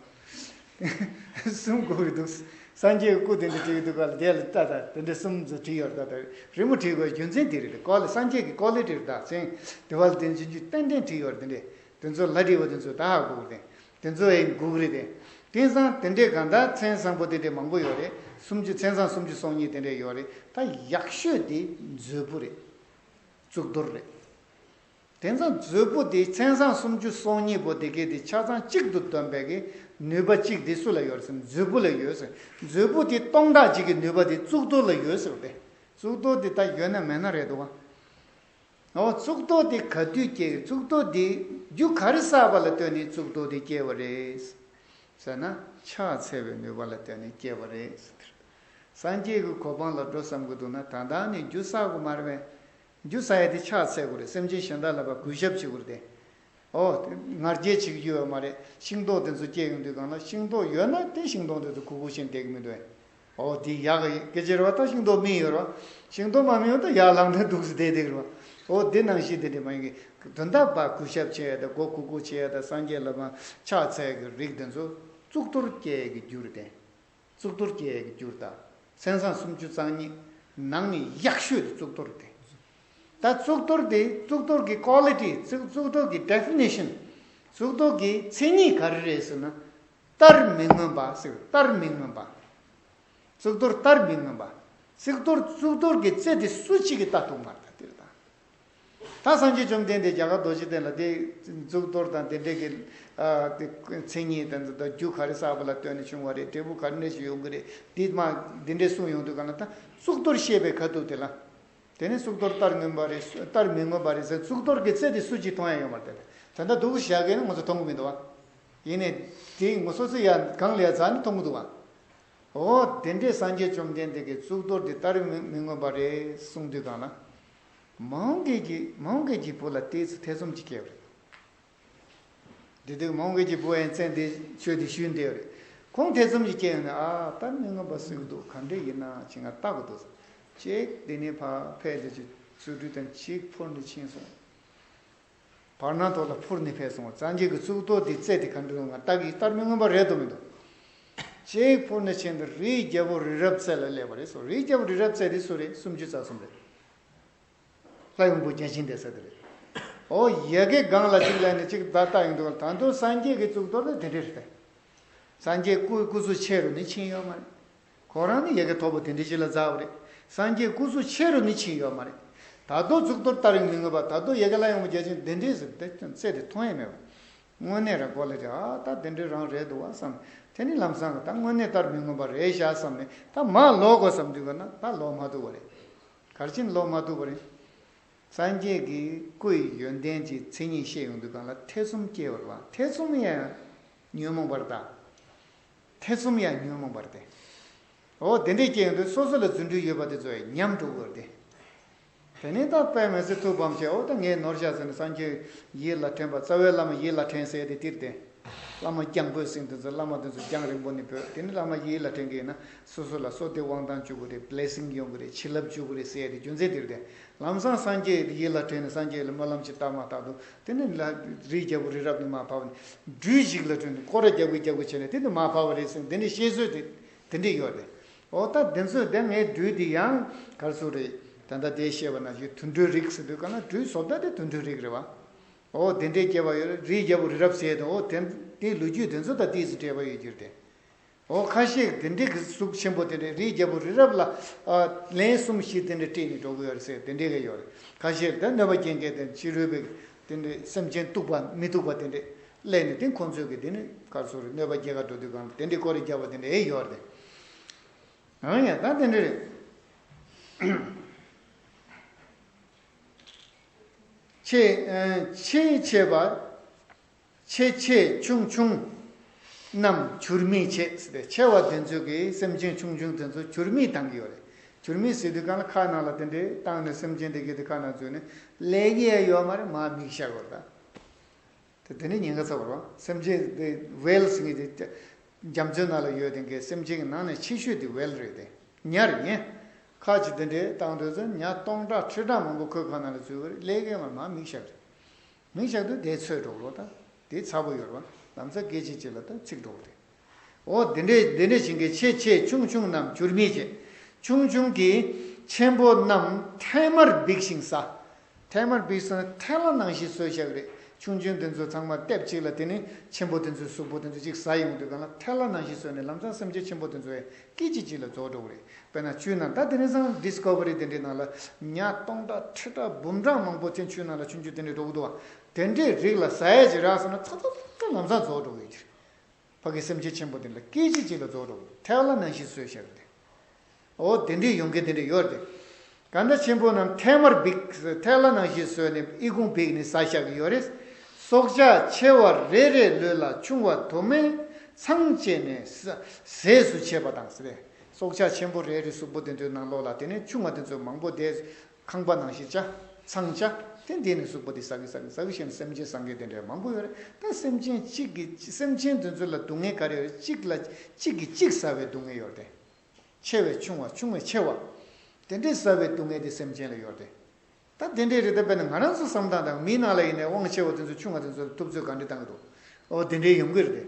གསུམ་དགོས་ཀྱི་འདུག་སངས་རྒྱས་ཀྱི་སྐུ་དེ་འདྲ་བྲིས་ཀྱི་འདུག་ག་ལ་དེ་ལ་ལྟ་ད་དེ་འདྲ་གསུམ་ཚོ་བྲིས་ཡོད་རེད། ད་ད་རི་མོ་བྲིས་དགོས་རྒྱུ་མཚན་དེ་རེད། ཀོ་ལི་སངས་རྒྱས་ཀྱི་ཀོ་ལི་ཊི་རེད། ད་མཚན་དེ་བ་ལ་དེ་འཇུ་འཇུ་ཏན་ཏན་བྲིས་ཡོད་རེད། དེ་འདྲས། དེ་ཚོ་ལ་བྲིས་པ་དེ་ཚོ་ད་ཧ་གོ་གི་རེད། དེ་ཚོ་ཡིན་དགོས་ཀྱི་རེད་དེ། དེང་སང་དེ་འདྲའི་གང་ལྟར་མཚན་བཟང་པོ་དེ་འདྲའི་མང་པོ་ཡོད་རེད། སུམ་ཅུ། མཚན་བཟང་སུམ་ཅུ་སོ་གཉིས་དེ་འདྲའི་ཡོད་རེད། ད་ཡག་ཤོས་དེ་མཛོད་སྤུ་རེད། གཙུག་ཏོར་རེད། དེང་སང་མཛོད་སྤུ་དེ་མཚན་བཟང་སུམ་ཅུ་སོ་གཉིས་པོ་དེ་གའི་དེ་ཆ་ཚང་གཅིག་ཏུ་བསྡོམས་པའི་གི་ནུས་པ་གཅིག་དེ་སུ་ལ་ཡོད་ཟེར། མཛོད་སྤུ་ལ་ཡོད་ཟེར། མཛོད་སྤུ་དེ་སྟོང་ཕྲག་གཅིག་གི་ནུས་པ་དེ་གཙུག་ཏོར་ལ་ཡོད་ཟེར་བ་དེ། གཙུག་ཏོར་དེ་ད་ཡོད་ན་མེད་ན་རེད་འདུག་ག་འོ་གཙུག་ཏོར་དེ་ག་དུས་སྐྱེ། གཙུག་ཏོར་དེ་རྒྱུ་ག་རེ་བསགས་པ་ལ་ལྟོས་ནས་གཙུག་ཏོར་དེ་སྐྱེ་བ་རེད་ཟེར་ན། ཕྱག་འཚལ་བའི་ནུས་པ་ལ་ལྟོས་ནས་སྐྱེ་བ་རེད་ཟེར། སངས་རྒྱས་ཀྱི་གོ་འཕང་ལ་འགྲོ་བསམ་གྱི་འདུག་ན་ད་ལྟ་ནས་རྒྱུ་བསགས་དགོས་མ་རེད་པས། རྒྱུ་བསགས་ཡ་དེ་ཕྱག་འཚལ་དགོས་རེད། སེམས་ཅན་གཞན་དག་ལ་ཕར་གུས་ཞབས་བྱེད་དགོས་རེད་དེ། ཨོ། ང་རྒྱལ་བྱེད་ཀྱི་ཡོད་མ་རེད། ཤིང་ཏོག་དེ་ཚོ་སྐྱེ་ཡོང་དུས་སྒང་ལ་ཤིང་ཏོག་ཡོད་ན་དེ་ཤིང་སྡོང་དེ་ཚོ་ཁུག་ཁུག་བྱས་བསྡད་ཀྱི་མི་འདུག་ཨོ་དེ་ཡག་གི་སྐད་ཆ་རེད་བ། ད་ཤིང་ཏོག་སྨིན་ཡོད་རེད་བ། ཤིང་ཏོག་མ་སྨིན་ཡོད་ད་ཡར་ལངས་ནས་འདུག་སེ་བསྡད་བསྡད་ཀྱི་རེད་བ། ཨོ་དེ་ནང་བཞིན་དེ་འདྲ་མ་ཡིན་གི་དོན་དག་པ་གུས་ཞབས་བྱེད་ཡ་དང་མགོ་ཁུག་ཁུག་བྱེད་ཡ་དང་སངས་རྒྱས་ལ་མ་ཕྱག་འཚལ་གྱི་རིགས་དེ་ཚོ་གཙུག་ཏོར་སྐྱེ་ཡ་གི་རྒྱུ་རེད་དེ། གཙུག་ཏོར་སྐྱེ་ཡ་གི་རྒྱུ་རེད་ད། མཚན་བཟང་སུམ་ཅུ་རྩ་གཉིས་ནང་ནས་ཡག་ཤོས་དེ་གཙུག་ཏོར་དེ། ད་གཙུག་ཏོར་དེ་གཙུག་ཏོར་གྱི་ཀོ་ལི་ཊི་གཙུག་གཙུག་ཏོར་གྱི་ཌེ་ཕི་ནེ་ཤན། གཙུག་ཏོར་གྱི་མཚན་ཉིད་ག་རེ་རེད་ཟེར་ན། ལྟར་མི་མངོན་པ་ཟེར། ལྟར་མི་མངོན་པ། གཙུག་ཏོར་ལྟར་མི་མངོན་པ། གཙུག་ཏོར་གཙུག་ཏོར་གྱི་རྩེ་དེ་སུ་གཅིག་གིས་ལྟ་ཐུབ་མ་རེད། ད་དེ་རེད་ད། ད་སངས་རྒྱས་བཅོམ་ལྡན་འདས་རྒྱ་གར་རྡོ་རྗེ་གདན་ལ་དེ་གཙུག་ཏོར་དང་དེ་འདྲའི་གི་ཨ་དེ་མཚན་ཉིད་དང་དེ་རྒྱུ་ག་རེ་བསགས་པ་ལ་ལྟོས་ནས་བྱུང་བ་རེད། འབྲས་བུ་ག་རེ་ཞིག་ཡོང་གི་རེད། འདི་མ་འདི་འདྲའི་གསུངས་ཡོང་དུས་ག་ལ་ད་གཙུག་ཏོར་ཤེས་པའི་ཁ་ཐུག་དེ་ལ། དེ་ནས་གཙུག་ཏོར་ལྟར་མངོན་པ་རེད། ལྟར་མི་མངོན་པ་རེད་ཟེར། གཙུག་ཏོར་གྱི་རྩེ་དེ་སུ་གཅིག་མཐོང་ཡ་ཡོད་མ་རེད། དེ་ད་ལྟ་སྡུག་བཞག་གི་ནི་ང་ཚོ་མཐོང་གི་མི་འདུག་བ། ཡིན་ནའི་དེ་ངོ་སོ་སོ་ཡ་གང་ལ་ཡ་ཛ་ནི་མཐོང་གི་འདུག་བ། འོ་དེ་འདྲའི་སངས་རྒྱས་བཅོམ་ལྡན་འདས་ཀྱིས་གཙུག་ཏོར་དེ་ལྟར་མི་མི་མངོན་པ་རེད་གསུངས་དུས་གང་ལ། མང་གི་གི་མང་གི་གི་བུ་ལ་དེ་ཚོ་ཐེ་ཚོམ་ཅིག་སྐྱེ་བ་རེད། དེ་དུས་མང་གི་གི་བུ་ཡང་བཙན་དེ་ཆོས་དེ་ཞུས་འདེབས་རེད། ཁོང་ཐེ་ཚོམ་ཅིག་སྐྱེ་ཡོང་ནས་ཨ་ལྟར་མི་མངོན་པ་ཟེར་གི་འདུག་ག་འདྲ་ཡིན་ན་ཅིག་ང་ལྟ་གི་འདུག་ཟེར། ཅིག་དེ་ནས་ཕར་ཕེབས་དེ་ཅིག་ཚུར་འགྲུལ་དང་ཅིག་འཕུར་ནས་ཕྱིན་སོང་། བར་སྣང་ཐོག་ལ་འཕུར་ནས་ཕེབས་སོང་། སངས་རྒྱས་ཀྱི་གཙུག་ཏོར་དེ་རྩེ་དེ་ག་འདྲ་ཡོང་ང་ལྟ་གི་ལྟར་མི་མངོན་པ་རེད་དོ་མི་འདུག་ཅེས་འཕུར་ནས་ཕྱིན་དུས་རིའི་རྒྱལ་པོ་རི་རབ་རྩེ་ལ་སླེབས་པ་རེད་སོ། རིའི་རྒྱལ་པོ་རི་རབ་རྩེ་དེ་སུ་རེད། སུམ་ཅུ་རྩ་གསུམ་རེད། ལྷ་ཡུམ་བུ་བརྒྱ་བྱིན་དེ་ཟེར་དེ་རེད། ཨོ་ཡ་གི་སྒང་ལ་གཅིག་ལ་ནི་གཅིག་ད་ལྟ་ཡོང་དུས་ད་དུང་སངས་རྒྱས་ཀྱི་གཙུག་ཏོར་དེ་དེ་འདྲ་རེད་དེ། སངས་རྒྱས་སྐུ་སྐུ་གཟུགས་ཆེ་རུ་ནི་ཕྱིན་ཡོད་མ་རེད། ཁོ་རང་ནི་ཡ་གི་མཐོ་པོ་དེ་འདྲའི་ཞིག་ལ་འཛེགས་པ་རེད། སངས་རྒྱས་སྐུ་གཟུགས་ཆེ་རུ་ནི་ཕྱིན་ཡོད་མ་རེད། ད་དུང་གཙུག་ཏོར་ལྟར་མི་མངོན་པ། ད་དུང་ཡ་གི་ལྷ་ཡུམ་བུ་བརྒྱ་བྱིན་དེ་འདྲའི་ཟེར་དེ་རྩེ་དེ་མཐོང་ཡ་མེད་པ། དངོས་གནས་རང་གོ་ལ་རེད། ཨ་ད་དེ་འདྲའི་རང་རེད་འདུག་བ་བསམ། དེ་ནི་ལམ་སང་ད་དངོས་གནས་ལྟར་མི་མངོན་པ་རེད་ཤག་བསམ་ནས་ད་མར་ལོག་དགོས་བསམ་དུས་ག་ན་ད་ལོག་མ་ཐུབ་པ་རེད། ག་རེ་བྱས་ནས་ལོག་མ་ཐུབ་པ་རེད། སངས་རྒྱས་ཀྱི་སྐུ་ཡི་ཡོན་ཏན་གྱི་མཚན་ཉིད་བཤད་ཡོང་དུས་གང་ལ་ཐེ་ཚོམ་སྐྱེ་བ་རེད་བ། ཐེ་ཚོམ་ཡང་ཉོན་མོངས་པ་རེད་ད། ཐེ་ཚོམ་ཡང་ཉོན་མོངས་པ་རེད་དེ། འོ་དེ་འདྲས་སྐྱེ་ཡོང་དུས་སོ་སོ་ལ་རྫུ་འཕྲུལ་ཡོད་པ་དེ་ཚོ་ཡང་ཉམས་འགྲོ་གི་རེད་དེ། དེ་ནས་ད་དཔེ་མི་སྲིད་ཐུགས་ཕམ་བྱས། འོ་ད་ངས་ནོར་བཞག་ཟེར་ནས་སངས་རྒྱས་ཡིད་ལ་དྲན་པ། རྩ་བའི་བླ་མ་ཡིད་ལ་དྲན་ཟེར་དེ་དེར་བསྟན། བླ་མ་རྒྱང་འབོད་ཟེར་དེ་ཚོ་བླ་མ་དེ་ཚོ་རྒྱང་རིང་པོ་ནས་འབོད། དེ་ནས་བླ་མ་ཡིད་ལ་དྲན་གི་ཡིན་ན་སོ་སོ་ལ་བསོད་བདེ་དབང་ཐང་འཇུག་གི་རེད། བླེ་སིང་ཡོང་གི་རེད། བྱིན་རླབས་འཇུག་གི་རེད་ཟེར་དེ་རྒྱུ་མཚན་དེ་རེད་དེ། ལམ་སང་སངས་རྒྱས་ཡིད་ལ་དྲན་ནས་སངས་རྒྱས་ལ་སྨོན་ལམ་ཅིག་བཏབ་མ་བཏབ་འདུག་དེ་ནས་ལ་རིའི་རྒྱལ་པོ་རི་རབ་ནས་མར་བབས་ནས་སྦྲུལ་ཞིག་ལ་བསྒྲོན་ནས་སྐོར་ར་རྒྱག་གི་རྒྱག་གི་བྱས་ནས་དེ་ནས་མར་བབས་པ་རེད་ཟེར་དེ་འདྲའི་བཤད་སྲོལ་དེ་དེ་འདྲས་ཡོད་རེད། འོ་ད་དེ་ཚོས་དེ་ངའི་སྦྲུལ་དེ་ཡང་ག་རེ་ཟེར་རེད། ད་ལྟ་དེ་བཤད་པ་ནང་བཞིན་དུད་འགྲོའི་རིགས་ཟེར་དུས་ག་ན་སྦྲུལ་བཟོ་ལྟ་དེ་དུད་འགྲོའི་རིགས་རེད་བ། འོ་དེ་འདྲའི་སྐྱེ་བ་ཡོད་རེད། རིའི་རྒྱལ་པོ་རི་རབ་ཟེར་དེ། འོ་དེ་དེའི་ལོ་རྒྱུས་དེ་ཚོ་ད་ཏོག་ཙམ་འབྲེལ་བ་ཡོད་རྒྱུ་རེད་དེ། འོ་ཁ་ཤས་དེ་འདྲའི་གི་གཟུགས་ཆེན་པོ་དེ་འདྲའི་རིའི་རྒྱལ་པོ་རི་རབ་ལ་ཨ་ལན་གསུམ་བཞི་དེ་འདྲ་སྤྲད་ནས་འགྲོ་གི་ཡོད་རེད་ཟེར་དེ་འདྲའི་གི་ཡོད་རེད། ཁ་ཤས་ད་གནོད་པ་སྐྱེལ་མཁན་དེ་ཕྱི་རོལ་པའི་དེ་འདྲའི་སེམས་ཅན་གཏུག་པ་མི་གཏུག་པ་དེ་འདྲའི་སླེབས་ནས་དེ་ཁོང་ཚོས་གི་དེ་ནི་ག་རེ་ཟེར་རེད། གནོད་པ་སྐྱེལ་ག་འགྲོ་དུས་གང་དེ་འདྲའི་སྐོར་རེ་བརྒྱབ་པ་དེ་འདྲ་ཡོད་རེད། ཨང་ཡ་ད་དེ་འདྲ་རེད། ཆེ་ཨ་ཆེ་ཆེ་བ། ཆེ་ཆེ་ཆུང་ཆུང་རྣམས་འགྱུར་མེད་བྱེད་ཟེར་ཏེ། ཆེ་བ་དེ་ཚོ་གིས་སེམས་ཅན་ཆུང་ཆུང་དེ་ཚོ་འགྱུར་མེད་བཏང་གི་ཡོད་རེད། འགྱུར་མེད་ཟེར་དུས་གང་ལ་ཁ་ནང་ལ་དེ་འདྲའི་བཏང་ནས་སེམས་ཅན་དེ་གའི་དེ་ཁ་ནང་འཛུལ་ནས་ལས་ཀྱི་ཡ་ཡོད་མ་རེད། མར་མིག་བཞག་དགོས་རེད་ད། དེ་དེ་ནས་ཉེན་ཁ་ཚ་བར་བ། སེམས་ཅན་དེ་ཝེལ་ཟེར་མཁན་དེ་རྒྱ་མཚོའི་ནང་ལ་ཡོད་དེ་གའི་སེམས་ཅན་གྱི་ནང་ནས་ཆེ་ཤོས་དེ་ཝེལ་རེད་དེ། ཉ་རེད་ཉ། ཁ་ཅིག་དེ་འདྲའི་བཏང་དུས་ཚོད་ཉ་སྟོང་ཕྲག་ཁྲི་ཕྲག་མང་པོ་ཁོའི་ཁ་ནང་ལ་འཛུལ་གི་རེད། ལས་ཀའི་མར་མར་མིག་བཞག་རེད། མིག་བཞག་དུས་དེ་ཚོས་འགྲོ་གི་རེད་ད། དེ་ཚ་པོ་ཡོད་རེད་བ། ལམ་སང་སྐད་ཅིག་གཅིག་ལ་ད་ཚིག་འགྲོ་གི་རེད། འོ་དེ་འདྲས་དེ་འདྲས་བྱེད་མཁན་ཆེ་ཆེ་ཆུང་ཆུང་རྣམས་འགྱུར་མེད་བྱེད། ཆུང་ཆུང་གིས་ཆེན་པོ་རྣམས་ཐལ་མར་འབིགས་ཤིང་ཟ། ཐལ་མར་འབིགས་ཟེར་ན་ཐལ་བ་ནང་བཞིན་བཟོས་བཞག་གི་རེད། ཆུང་ཆུང་དེ་ཚོ་ཚང་མ་ལྟེབ་གཅིག་ལ་དེ་ནས་ཆེན་པོ་དེ་ཚོའི་གཟུགས་པོ་དེ་ཚོ་གཅིག་ཟ་ཡོང་དུས་གང་ལ་ཐལ་བ་ནང་བཞིན་བཟོས་ནས་ལམ་སང་སེམས་ཅན་ཆེན་པོ་དེ་ཚོ་ཡང་སྐད་ཅིག་གཅིག་ལ་རྫོགས་འགྲོ་གི་རེད། དཔེར་ན་ཆུའི་ནང་ད་དེ་རིང་སང་ཌིས་ཁོ་བ་རི་དེ་འདྲའི་ནང་ལ་ཉ་སྟོང་ཕྲག་ཁྲི་ཕྲག་འབུམ་ཕྲག་མང་པོ་ཅན་ཆུའི་ནང་ལ་ཆུང་ཆུང་དེ་འདྲའི་འགྲོ་གི་འདུག་བ། དེ་འདྲའི་རིགས་ལ་ཟ་ཡ་ཅིག་རག་སོང་ན་ཚ་ཚ་ཚ་ལམ་སང་རྫོགས་འགྲོ་གི་ཡོད་ཀྱི་རེད། ཕ་གི་སེམས་ཅན་ཆེན་པོ་དེ་ལ་སྐད་ཅིག་གཅིག་ལ་རྫོགས་འགྲོ་གི་རེད། ཐལ་བ་ནང་བཞིན་བཟོས་བཞག་གི་རེད། འོ་དེ་འདྲའི་ཡོང་མཁན་དེ་འདྲ་ཡོད་རེད། གང་ལྟར་ཆེན་པོ་རྣམས་ཐལ་མར་འབིགས། ཐལ་བ་ནང་བཞིན་བཟོས་ནས་ཨི་ཁུང་འབིགས་ནས་ཟ་བཞག་གི་ཡོད་རེད། སྲོག་ཆགས་ཆེ་བ་རེ་རེའི་ལུས་ལ་ཆུང་བ་དུ་མས་ཚང་བཅས་ནས་ཟས་སུ་བྱེད་པ་དང་ཟེར། སྲོག་ཆགས་ཆེན་པོ་རེ་རེའི་གཟུགས་པོ་དེ་ཚོའི་ནང་ལོགས་ལ་དེ་ནས་ཆུང་བ་དེ་ཚོ་མང་པོ་དེ་ཁང་པ་ནང་བཞིན་བྱ། ཚང་བྱ། དེ་འདི་ནས་གཟུགས་པོ་དེ་ཟ་གི་ཟ་གི་ཟ་གི་བྱས་ནས་སེམས་ཅན་ཟ་མཁན་དེ་འདྲ་མང་པོ་ཡོད་རེད། ད་སེམས་ཅན་གཅིག་གི་སེམས་ཅན་དེ་ཚོ་ལ་སྡུག་བསྔལ་ག་རེ་ཡོད་རེད། གཅིག་ལ་གཅིག་གིས་གཅིག་ཟ་བའི་སྡུག་བསྔལ་ཡོད་རེད། ཆེ་བས་ཆུང་བ་ཆུང་བས་ཆེ་བ། དེ་འདྲའི་ཟ་བའི་སྡུག་བསྔལ་དེ་སེམས་ཅན་ལ་ཡོད་རེད། ད་དེ་འདྲའི་རེད། ད་དཔེར་ན་ང་རང་ཚོ་བསམ་སྟངས་དང་མིའི་ནང་ལ་ཡིན་ནའི་དབང་ཆེ་བ་དེ་ཚོ་ཆུང་བ་དེ་ཚོ་ལ་ཐུབ་ཚོད་ག་འདྲ་བཏང་གི་འདུག་འོ་དེ་འདྲའི་ཡོང་གི་རེད།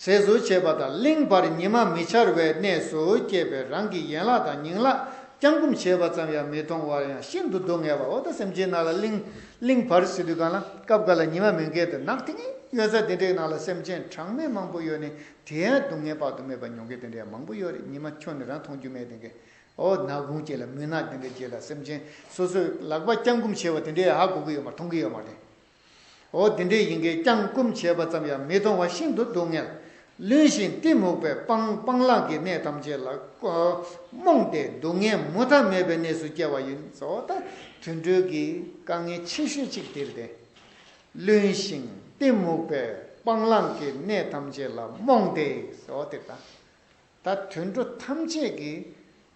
ཟས་སུ་བྱེད་པ་དང་གླིང་བར་ཉི་མ་མི་འཆར་བའི་གནས་སུ་སྐྱེས་པའི་རང་གི་ཡན་ལག་དང་ཉིང་ལག་བརྐྱང་བསྐུམ་བྱེད་པ་ཙམ་ཡང་མི་མཐོང་བར་ཡང་ཤིན་ཏུ་སྡུག་བསྔལ་བ། འོ་ད་སེམས་ཅན་རྣམས་ལ་གླིང་གླིང་བར་ཟེར་དུས་གང་ལ་སྐབས་འགའ་ལ་ཉི་མ་མི་འགལ་ཏེ་ནག་ཐིང་ངེ་ཡོད་ས་དེ་འདྲའི་ནང་ལ་སེམས་ཅན་གྲངས་མེད་མང་པོ་ཡོད་ནས་དེ་ཡང་སྡུག་བསྔལ་དཔག་ཏུ་མེད་པ་མྱོང་མཁན་དེ་འདྲ་ཡང་མང་པོ་ཡོད་རེད། ཉི་མ་འཁྱོག་ནས་རང་མཐོང་རྒྱུ་མེད་དེ་འདྲ། འོ་ནག་ཁུང་བཅས་ལ་མུན་ནག་དེ་འདྲ་བཅས་ལ་སེམས་ཅན་སོ་སོའི་ལག་པ་བརྐྱང་བསྐུམ་བྱས་པ་དེ་འདྲས་ཧ་གོ་གི་ཡོད་མ་མཐོང་གི་ཡོད་མ་རེད། འོ་དེ་འདྲས་ཡིན་གྱི་བརྐྱང་བསྐུམ་བྱས་པ་ཙམ་ཡང་མི་མཐོང་བ་ཤིན་ཏུ་སྡུག་བསྔལ། བླུན་ཞིང་གཏི་མུག་པའི་སྤང་སྤང་བླང་གི་གནས་ཐམས་ཅད་ལ་རྨོངས་ཏེ་སྡུག་བསྔལ་མུ་མཐའ་མེད་པའི་གནས་སུ་སྐྱེ་བ་ཡིན། འོ་ད་དུད་འགྲོ་གི་དཀའ་ངལ་ཆེ་ཤོས་གཅིག་དེ་རེད་དེ། བླུན་ཞིང་གཏི་མུག་པའི་སྤང་བླང་གི་གནས་ཐམས་ཅད་ལ་རྨོངས་ཏེ། འོ་དེ་ད། ད་དུད་འགྲོ་ཐམས་ཅད་ཀྱི་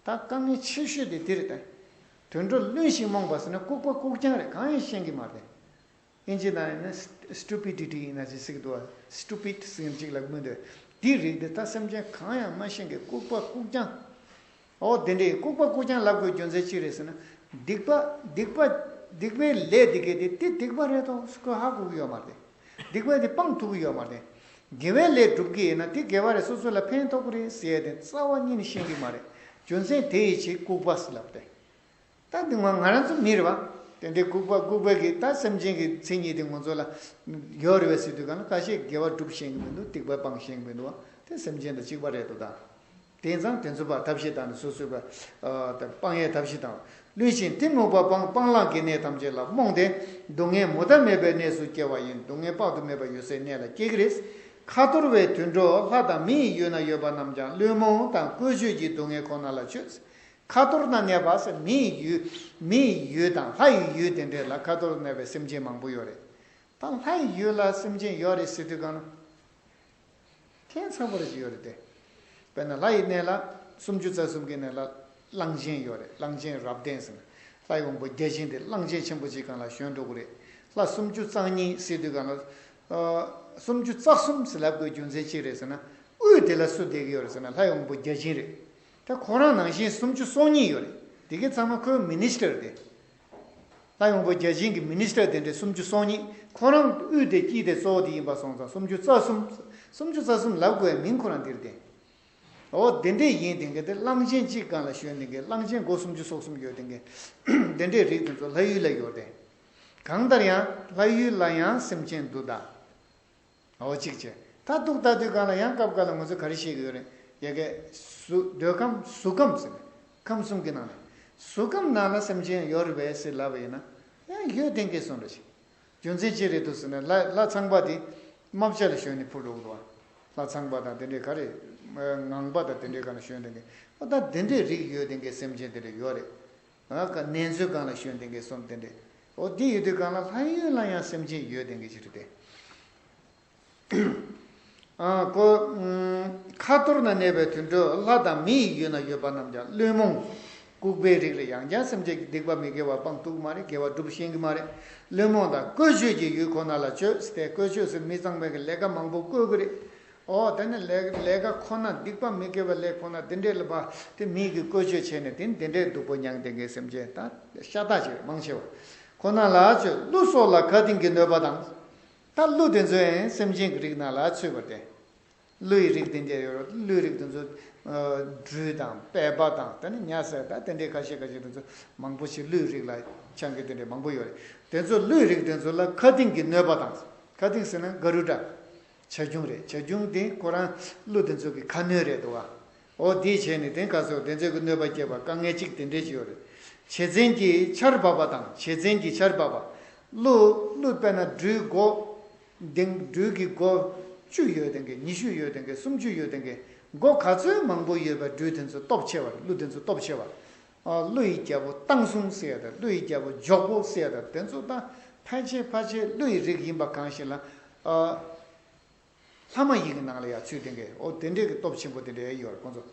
ད་དཀའ་ངལ་ཆེ་ཤོས་དེ་འདི་རེད་དེ། དུད་འགྲོ་བླུན་ཞིང་རྨོངས་པ་ཟེར་ན་ལྐུགས་པ་ལྐུགས་རྐྱང་རེད། གང་ཡང་ཤེས་ཀྱི་མ་རེད། ཨིན་ཇི་ནང་ཡིན་ན་སི་སི་ཊུ་པི་ཌི་ཊི་ཡིན་ན་ཅི་ཟེར་གི་འདུག་བ། སི་ཊུ་པི་ཌི་ཟེར་གཅིག་ལ་མི་འདོད། འདི་རིགས་འདི་ད་སེམས་ཅན་གང་ཡང་མ་ཤེས་ཀྱི་ལྐུགས་པ་ལྐུགས་རྐྱང་། འོ་དེ་འདྲའི་ལྐུགས་པ་ལྐུགས་རྐྱང་ལབ་དགོས་རྒྱུ་མཚན་ཅི་རེད་ཟེར་ན། སྡིག་པ་སྡིག་པ་སྡིག་པའི་ལས་འདི་གས་དེ་དེ་སྡིག་པ་རེད་དོ་ཁོས་ཧ་གོ་གི་ཡོད་མ་རེད། སྡིག་པ་དེ་སྤང་ཐུབ་ཀྱི་ཡོད་མ་རེད། དགེ་བའི་ལས་སྒྲུབ་ཀྱི་ཡིན་ན་དེ་དགེ་བ་རེད། སོ་སོ་ལ་ཕན་ཐོགས་ཀྱི་རེད་ཟེར་ཡ་དེ་རྩ་བ་ཉིད་ནས་ཤེས་ཀྱི་མ་རེད། རྒྱུ་མཚན་དེ་ཡི་ཕྱིར་ལྐུགས་པ་ཟེར་ལབ་སྟེ། ད་འདི་ང་ང་རང་ཚོ་མི་རེད་བ། དེ་འདྲའི་ལྐུགས་པ་ལྐུགས་པའི་གི་ད་སེམས་ཅན་གྱི་མཚན་ཉིད་དེ་ང་ཚོ་ལ་ཡོད་རེད་བས་ཟེར་དུས་གང་ལ་ཁ་ཤས་དགེ་བ་སྒྲུབ་ཤེས་ཀྱི་མི་འདུག་སྡིག་པ་སྤང་ཤེས་ཀྱི་མི་འདུག་བ། དེ་སེམས་ཅན་དང་གཅིག་པ་རེད་འདུག་ད། དེང་སང་དེ་ཚོ་བ་ཐབས་ཤེས་དང་ནི་སོ་སོའི་བ་སྤང་ཡས་ཐབས་ཤེས་དང་། བླུན་ཞིང་གཏི་མུག་པ་སྤང་སྤང་བླང་གི་གནས་ཐམས་ཅད་ལ་རྨོངས་ཏེ་སྡུག་བསྔལ་མུ་མཐའ་མེད་པའི་གནས་སུ་སྐྱེ་བ་ཡིན། སྡུག་བསྔལ་དཔག་ཏུ་མེད་པ་ཡོད་སའི་གནས་ལ་སྐྱེ་གི་རེད། ཁ་འཐོར་བའི་དུད་འགྲོ་ལྷ་དང་མི་ཡི་ཡུལ་ན་ཡོད་པ་རྣམས་ཀྱང་བླུན་རྨོངས་དང་བཀོལ་སྤྱོད་ཀྱི་སྡུག་བསྔལ་ཁོ་ན་ལ་སྤྱོད། ཁ་འཐོར་ན་གནས་པ་ཟེར་མི་ཡི་ཡུལ་མི་ཡི་ཡུལ་དང་ལྷ་ཡི་ཡུལ་དེ་འདྲས་ལ་ཁ་འཐོར་གནས་པའི་སེམས་ཅན་མང་པོ་ཡོད་རེད། ད་ལྷ་ཡི་ཡུལ་ལ་སེམས་ཅན་ཡོད་རེད་ཟེར་དུས་གང་ན། ཁྱད་མཚར་པོ་རེ་ཞིག་ཡོད་རེད་དེ། དཔེར་ན་ལྷ་ཡི་གནས་ལ་སུམ་ཅུ་རྩ་གསུམ་གྱི་གནས་ལ་གླང་ཆེན་ཡོད་རེད། གླང་ཆེན་རབ་བརྟན་ཟེར་ན། ལྷའི་དབང་པོ་བརྒྱ་བྱིན་དེ་གླང་ཆེན་ཆེན་པོ་གཅིག་སྒང་ལ་བཞོན་འགྲོ་གི་རེད། ལྷ་སུམ་ཅུ་རྩ་གཉིས་ཟེར་དུས་སྒང་ལ། ཨ། སུམ་ཅུ་རྩ་གསུམ་ཟེར་ལབ་དགོས་རྒྱུ་མཚན་ཅི་རེད་ཟེར་ན། དབུས་དེ་ལ་སུ་བསྡད་ཀྱི་ཡོད་རེད་ཟེར་ན་ལྷའི་དབང་པོ་བརྒྱ་བྱིན་རེད། ད་ཁོ་རང་ནང་བཞིན་སུམ་ཅུ་སོ་གཉིས་ཡོད་རེད། དེ་གའི་ཚང་མ་ཁོའི་མི་ནི་སི་ཊར་དེ། ལྷ་དབང་པོ་བརྒྱ་བྱིན་གྱི་མི་ནི་སི་ཊར་དེ་འདྲའི་སུམ་ཅུ་སོ་གཉིས། ཁོ་རང་དབུས་དེ་དཀྱིལ་དེ་གཙོ་བོ་དེ་ཡིན་པ་སོང་ཙང་སུམ་ཅུ་རྩ་གསུམ། སུམ་ཅུ་རྩ་གསུམ་ལབ་དགོས་པའི་མིང་ཁོ་རང་འདིར་བསྟན། འོ་དེ་འདྲས་ཡིན་དེ་གའི་དེ་གླང་ཆེན་གཅིག་སྒང་ལ་བཞོན་དེ་གའི་གླང་ཆེན་མགོ་སུམ་ཅུ་སོ་གསུམ་ཡོད་དེ་གའི་དེ་འདྲས་རིགས་དེ་ཚོ་ལྷ་ཡུལ་ལ་ཡོད་དེ། གང་ལྟར་ཡང་ལྷ་ཡུལ་ལ་ཡང་སེམས་ཅན་འདུག་ད། འོ་གཅིག་བྱས། ད་འདུག་ད་དུས་གང་ལ་ཡང་སྐབས་འགའ་ལ་ང་ཚོས་ག་རེ་བཤད་ཀྱི་ཡོད་རེད། ཡ་གི་གཟུགས་འདོད་ཁམས་གཟུགས་ཁམས་ཟེར་ནས་ཁམས་གསུམ་གྱི་ནང་ནས་གཟུགས་ཁམས་ནང་ལ་སེམས་ཅན་ཡོད་རེད་པས་ཟེར་ལབ་པ་ཡིན་ན། ཡང་ཡོད་དེ་གའི་གསུངས་རེད་ཅིག་རྒྱུ་མཚན་ཅི་རེད་འདུག་ཟེར་ན་ལྷ་ལྷ་ཚངས་པ་དེ་རྨ་བྱ་ལ་ཞོན་ནས་འཕུར་འགྲོ་གི་འདུག་བ། ལྷ་ཚངས་པ་དང་དེ་འདྲའི་ག་རེ། ངང་པ་དང་དེ་འདྲའི་སྒང་ལ་ཞོན་དེ་གའི། ཨོ་ད་དེ་འདྲའི་རིགས་ཡོད་དེ་གའི་སེམས་ཅན་དེ་འདྲ་ཡོད་རེད། ཨ་ཀ་གནས་མཛོད་སྒང་ལ་ཞོན་དེ་གའི་གསུམ་དེ་འདྲ། ཨོ་དེ་ཡོད་དུས་སྒང་ལ་ལྷ་ཡུལ་ལ་ཡང་སེམས་ཅན་ཡོད་དེ་གའི་ཅི་རེད་དེ། ཨ་ཀོ། ཁ་འཐོར་ན་གནས་པའི་དུད་འགྲོ་ལྷ་དང་མི་ཡི་ཡུལ་ན་ཡོད་པ་རྣམས་ཀྱང་བླུན་རྨོངས། ལྐུགས་པའི་རིགས་ལ་ཡང་ཀྱང་སེམས་ཅན་གྱི་སྡིག་པ་མི་དགེ་བ་སྤང་ཐུབ་ཀྱི་མ་རེད། དགེ་བ་སྒྲུབ་ཤེས་ཀྱི་མ་རེད། བླུན་རྨོངས་དང་བཀོལ་སྤྱོད་ཀྱི་ཡུལ་ཁོ་ན་ལ་སྤྱོད་ཟེར་ཏེ་བཀོལ་སྤྱོད་ཟེར་མི་ཚང་མས་ཀྱི་ལས་ཀ་མང་པོ་བཀོལ་གྱི་རེད། ཨོ་དེ་ནི་ལས་ལས་ཀ་ཁོ་ན་སྡིག་པ་མི་དགེ་བ་ལས་ཁོ་ན་དེ་འདྲས་ལ་བ་དེ་མི་གི་བཀོལ་སྤྱོད་བྱས་ནས་དེ་དེ་འདྲས་སྡུག་པོ་མྱངས་དེ་གའི་སེམས་ཅན་ད་ཤ་སྟག་ཅིག་མང་ཆེ་བ་ཁོ་ན་ལ་སྤྱོད། ཀླུ་སོགས་ལ་མཁའ་ལྡིང་གི་གནོད་པ་དང་། ད་ཀླུ་དེ་ཚོ་ཡང་སེམས་ཅན་གྱི་རིགས་ནང་ལ་ཚུད་པ་སྟེ། ཀླུ་ཡི་རིགས་དེ་འདྲས་ཡོད་རེད། ཀླུའི་རིགས་དེ་ཚོ་སྦྲུལ་དང་སྦལ་པ་དང་དེ་ནི་ཉ་ཟེར་ད་དེ་འདྲས་ཁ་ཤས་ཁ་ཤས་དེ་ཚོ་མང་པོ་ཞིག་ཀླུའི་རིགས་ལ་ཆགས་མཁན་དེ་འདྲས་མང་པོ་ཡོད་རེད། དེ་ཚོ་ཀླུའི་རིགས་དེ་ཚོ་ལ་མཁའ་ལྡིང་གི་གནོད་པ་དང་། མཁའ་ལྡིང་ཟེར་ན་ག་རུ་ཌ། བྱ་ཁྱུང་རེད། བྱ་ཁྱུང་དེ་ཁོ་རང་ཀླུ་དེ་ཚོ་གི་ཁ་གནོན་རེད་འདུག་བ། འོ་དེ་བྱས་ནས་དེ་ག་ཚོད་དེ་ཚོ་གི་གནོད་པ་སྐྱེལ་བ་དཀའ་ངལ་གཅིག་དེ་འདྲས་ཅིག་ཡོད་རེད། བྱེ་ཚན་གྱི་ཆར་འབབ་པ་དང་། བྱེ་ཚན་གྱི་ཆར་འབབ་པ། ཀླུ་ཀླུ་དཔེར་ན་སྦྲུལ་མགོ། ལྡིང་སྦྲུལ་གྱི་མགོ་བཅུ་ཡོད་དེ་གའི་ཉི་ཤུ་ཡོད་དེ་གའི་སུམ་ཅུ་ཡོད་དེ་གའི་མགོ་ག་ཚོད་མང་པོ་ཡོད་པའི་སྦྲུལ་དེ་ཚོ་སྟོབས་ཆེ་བ་རེད། ཀླུ་དེ་ཚོ་སྟོབས་ཆེ་བ། ཨ་ཀླུ་ཡི་རྒྱལ་པོ་སྟག་ཟུང་ཟེར་ཡ་དང་ཀླུ་ཡི་རྒྱལ་པོ་འཇོག་པོ་ཟེར་ཡ་དང་དེ་ཚོ་ད་ཕལ་ཆེར་ཕལ་ཆེར་ཀླུ་ཡི་རིགས་ཡིན་པ་གང་ཞིག་ལ། ཨ། ལྷ་མ་ཡིན་གྱི་ནང་ལ་ཡང་ཚུད་དེ་གའི་འོ་དེ་འདྲས་ཀྱི་སྟོབས་ཆེན་པོ་དེ་འདྲས་ཡོད་རེད་ཁོང་ཚོ།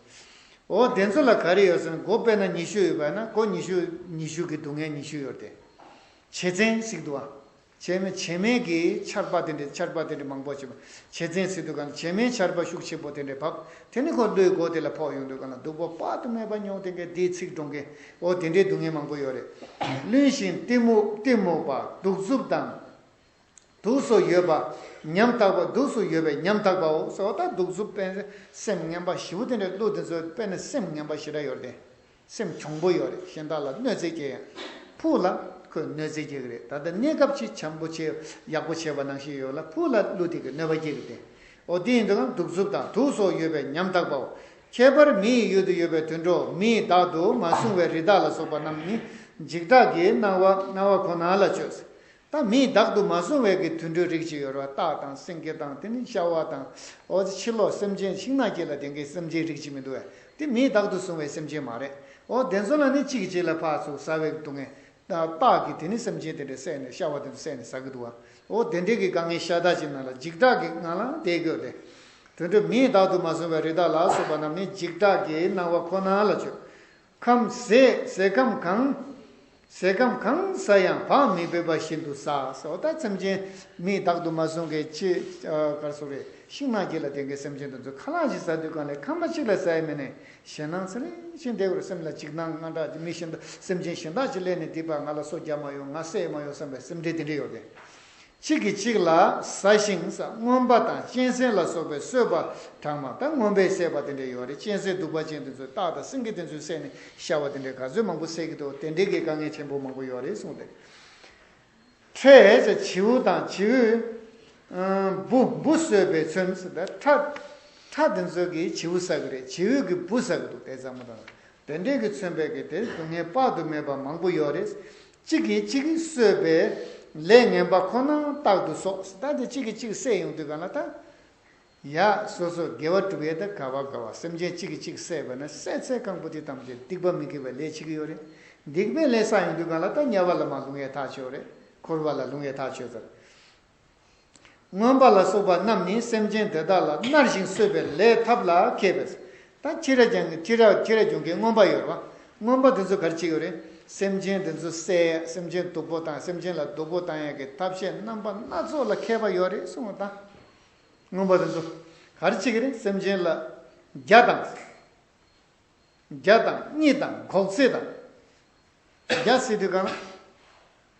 འོ་དེ་ཚོ་ལ་ག་རེ་ཡོད་ཟེར་ན་མགོ་དཔེར་ན་ཉི་ཤུ་ཡོད་པ་ན་མགོ་ཉི་ཤུ་ཉི་ཤུ་གི་སྡུག་བསྔལ་ཉི་ཤུ་ཡོད་དེ། བྱེ་ཚན་ཟེར་གི་འདུག་བ། བྱེ་མའི་བྱེ་མའི་གི་ཆར་པ་དེ་འདྲས་ཆར་པ་དེ་འདྲས་མང་པོ་བྱེད་པ། བྱེ་ཚན་ཟེར་དུས་གང་ལ་བྱེ་མའི་ཆར་པ་ཤུགས་ཆེན་པོ་དེ་འདྲས་བབས་དེ་ནི་ཁོ་ཀླུའི་མགོ་དེ་ལ་ཕོག་ཡོང་དུས་གང་ལ་སྡུག་པོ་དཔག་ཏུ་མེད་པ་མྱོང་དེ་གའི་དེའི་ཚིག་འགྲོ་མཁན་འོ་དེ་འདྲས་སྡུག་བསྔལ་མང་པོ་ཡོད་རེད། བླུན་ཞིང་གཏི་མུག་གཏི་མུག་པ་གདུག་རྩུབ་དང་། དུག་སོགས་ཡོད་པ་ཉམ་ཐག་པ། དུག་སོགས་ཡོད་པའི་ཉམ་ཐག་པའོ་ཟེར་བ། ད་གདུག་རྩུབ་དཔེ་སེམས་ངན་པ་ཞེ་པོ་དེ་འདྲ་ཀླུ་དེ་ཚོ་དཔེར་ན་སེམས་ངན་པ་ཞེ་དྲག་ཡོད་རེད་དེ། སེམས་གྱོང་པོ་ཡོད་རེད། གཞན་དག་ལ་གནོད་འཚེ་སྐྱེལ་ཡ། ཕུགས་ལ་ཁོས་གནོད་འཚེ་སྐྱེལ་གི་རེད། ད་ལྟ་གནས་སྐབས་ཅིག་འཆམ་པོ་བྱས་ཡག་པོ་བྱས་པ་ནང་བཞིན་ཡོད་ལ། ཕུགས་ལ་ཀླུ་དེ་གིས་གནོད་པ་སྐྱེལ་གི་རེད། འོ་དེ་ཡིན་དུས་ཀྱང་གདུག་རྩུབ་དང་དུག་སོགས་ཡོད་པའི་ཉམ་ཐག་པའོ། ཁྱད་པར་མི་ཡི་ཡུལ་དུ་ཡོད་པའི་དུད་འགྲོ། མིས་བདག་ཏུ་མ་བཟུང་བའི་རི་དྭགས་ལ་སོགས་པ་རྣམས་ནི་འཇིགས་སྐྲག་གི་སྣང་བ་སྣང་བ་ཁོ་ན་ལ་སྤྱོད། ད་མིས་བདག་ཏུ་མ་བཟུང་བའི་གི་དུད་འགྲོའི་རིགས་ཅིག་ཡོད་རེད་བ། སྟག་དང་སེང་གེ་དང་། དེ་ནི་ཤ་བ་དང་། འོ་དེ་ཕྱི་ལོགས་སེམས་ཅན་ཤིང་ནགས་ཀྱི་ལ་དེ་འགའི་སེམས་ཅན་རིགས་ཅིག་མི་འདུག་བས། དེ་མིས་བདག་ཏུ་བཟུང་བའི་སེམས་ཅན་མ་རེད། འོ་དེ་ཚོ་ལ་ནི་གཅིག་གིས་གཅིག་ལ་ཕར་ཚུར་ཟ་བའི་སྡུག་བསྔལ། སྟག་གིས་དེ་ནི་སེམས་ཅན་དེ་འདྲ་བསད་ནས། ཤ་བ་དེ་ཚོ་བསད་ནས་ཟ་གི་འདུག་བ། འོ་དེ་འདྲའི་གི་དཀའ་ངལ་ཤ་སྟག་ཅིག་ནང་ལ་འཇིགས་སྐྲག་གི་ངང་ལ་བསྡད་དགོས་ཏེ། དུད་འགྲོ་མིས་བདག་ཏུ་མ་བཟུང་བའི་རི་དྭགས་ལ་སོགས་པ་རྣམས་ནི་འཇིགས་སྐྲག་གི་སྣང་བ་ཁོ་ན་ལ་སྤྱོད། ཁམ་ཟས་ཟས་ཁམ་གང་། ཟས་ཁམ་གང་ཟ་ཡང་བག་མི་ཕེབས་པ་བཞིན་དུ་ཟ་ཟེར་བ། ད་སེམས་ཅན་མིས་བདག་ཏུ་མ་བཟུང་གི་ཅི་ག་རེ་ཟེར་དགོས་རེད། ཤིང་ནགས་ཀྱི་ལ་དེ་འགའི་སེམས་ཅན་དེ་ཚོ་ཁ་ལག་ཅིག་ཟ་དུས་གང་ལ་ཁམ་པ་གཅིག་ལ་ཟ་ཡ་མེད་ནས་ཞེད་སྣང་ཚ་ལེ་ཞིག་འདས་དགོས་རེད། སེམས་ལ་འཇིགས་སྣང་དངངས་སྐྲག་མི་གཞན་དག་སེམས་ཅན་གཞན་དག་ཅིག་སླེབས་ནས་འདི་པ་ང་ལ་སོ་རྒྱག་མ་ཡོང་། ང་བསད་མ་ཡོང་བསམ་པའི་སེམས་ཁྲལ་དེ་འདྲ་ཡོད་དེ། གཅིག་གིས་གཅིག་ལ་ཟ་ཞིང་ཟ། རྔོན་པ་དང་གཅན་གཟན་ལ་སོགས་པས་གསོད་པ་དྲག་མ། ད་རྔོན་པས་བསད་པ་དེ་འདྲ་ཡོད་རེད། གཅན་གཟན་གདུག་པ་ཅན་དེ་ཚོས་སྟག་དང་སེང་གེ་དེ་ཚོས་བསད་ནས་ཤ་བ་དེ་འདྲ་ག་ཚོད་མང་པོ་བསད་ཀྱི་འདུག་དེ་འདྲའི་གི་དཀའ་ངལ་ཆེན་པོ་མང་པོ་ཡོད་རེད་གསུངས་ཏེ། ཁྲལ་བྱིའུ་དང་བྱིའུས་འབུ་འབུ་གསོད་པས་མཚོན། ད་ཁྲ་ཁྲ་དེ་ཚོ་གིས་བྱིའུ་ཟ་གི་རེད། བྱིའུ་གིས་འབུ་ཟ་གི་འདུག་དེ་ཚང་མ་དང་། དེ་འདྲས་ཀྱིས་མཚོན་པའི་གི་དེ་སྡུག་བསྔལ་དཔག་ཏུ་མེད་པ་མང་པོ་ཡོད་རེད། གཅིག་གིས་གཅིག་གསོད་པའི་ལས་ངན་པ་ཁོ་ན་རྟག་ཏུ་གསོག་ད་དེ་གཅིག་གིས་གཅིག་བསད་ཡོང་དུས་གང་ལ་ད། ཡ་སོ་སོ་དགེ་བ་སྒྲུབ་ཡས་ད་ག་བ་ག་བ། སེམས་ཅན་གཅིག་གིས་གཅིག་བསད་པ་ན་བསད་ཚད་རྐང་པ་དེ་ཐམས་ཅད་སྡིག་པ་མི་དགེ་བའི་ལས་བྱེད་ཀྱི་ཡོད་རེད། སྡིག་པའི་ལས་བསགས་ཡོང་དུས་གང་ལ་ད་དམྱལ་བ་ལ་མར་ལྷུང་ཡས་ཐག་ཆོད་རེད། འཁོར་བ་ལ་ལྷུང་ཡས་ཐག་ཆོད་ཚར། རྔོན་པ་ལ་སོགས་པ་རྣམས་ནི་སེམས་ཅན་དེ་དག་ལ་མནར་ཞིང་གསོད་པའི་ལས་ཐབས་ལ་མཁས་པས། ད་ཁྱི་ར་ཅན་གྱི་ཁྱི་ར་ཁྱི་ར་གྱོན་མཁན་རྔོན་པ་ཡོད་རེད་བ། རྔོན་པ་དེ་ཚོ་ག་རེ་བྱེད་ཡོད་རེད། སེམས་ཅན་དེ་ཚོ་བསད་ཡ། སེམས་ཅན་སྡུག་པོ་བཏང་། སེམས་ཅན་ལ་སྡུག་པོ་བཏང་ཡ་གི་ཐབས་ཤེས་རྣམ་པ་སྣ་ཚོགས་ལ་མཁས་པ་ཡོད་རེད་གསུངས་པ་དང་། རྔོན་པ་དེ་ཚོ་ག་རེ་བྱེད་ཀྱི་རེད། སེམས་ཅན་ལ་རྒྱ་དང་། རྒྱ་དང་གཉིད་དང་འགོག་རྫས་དང་། རྒྱ་ཟེར་དུས་གང་ལ།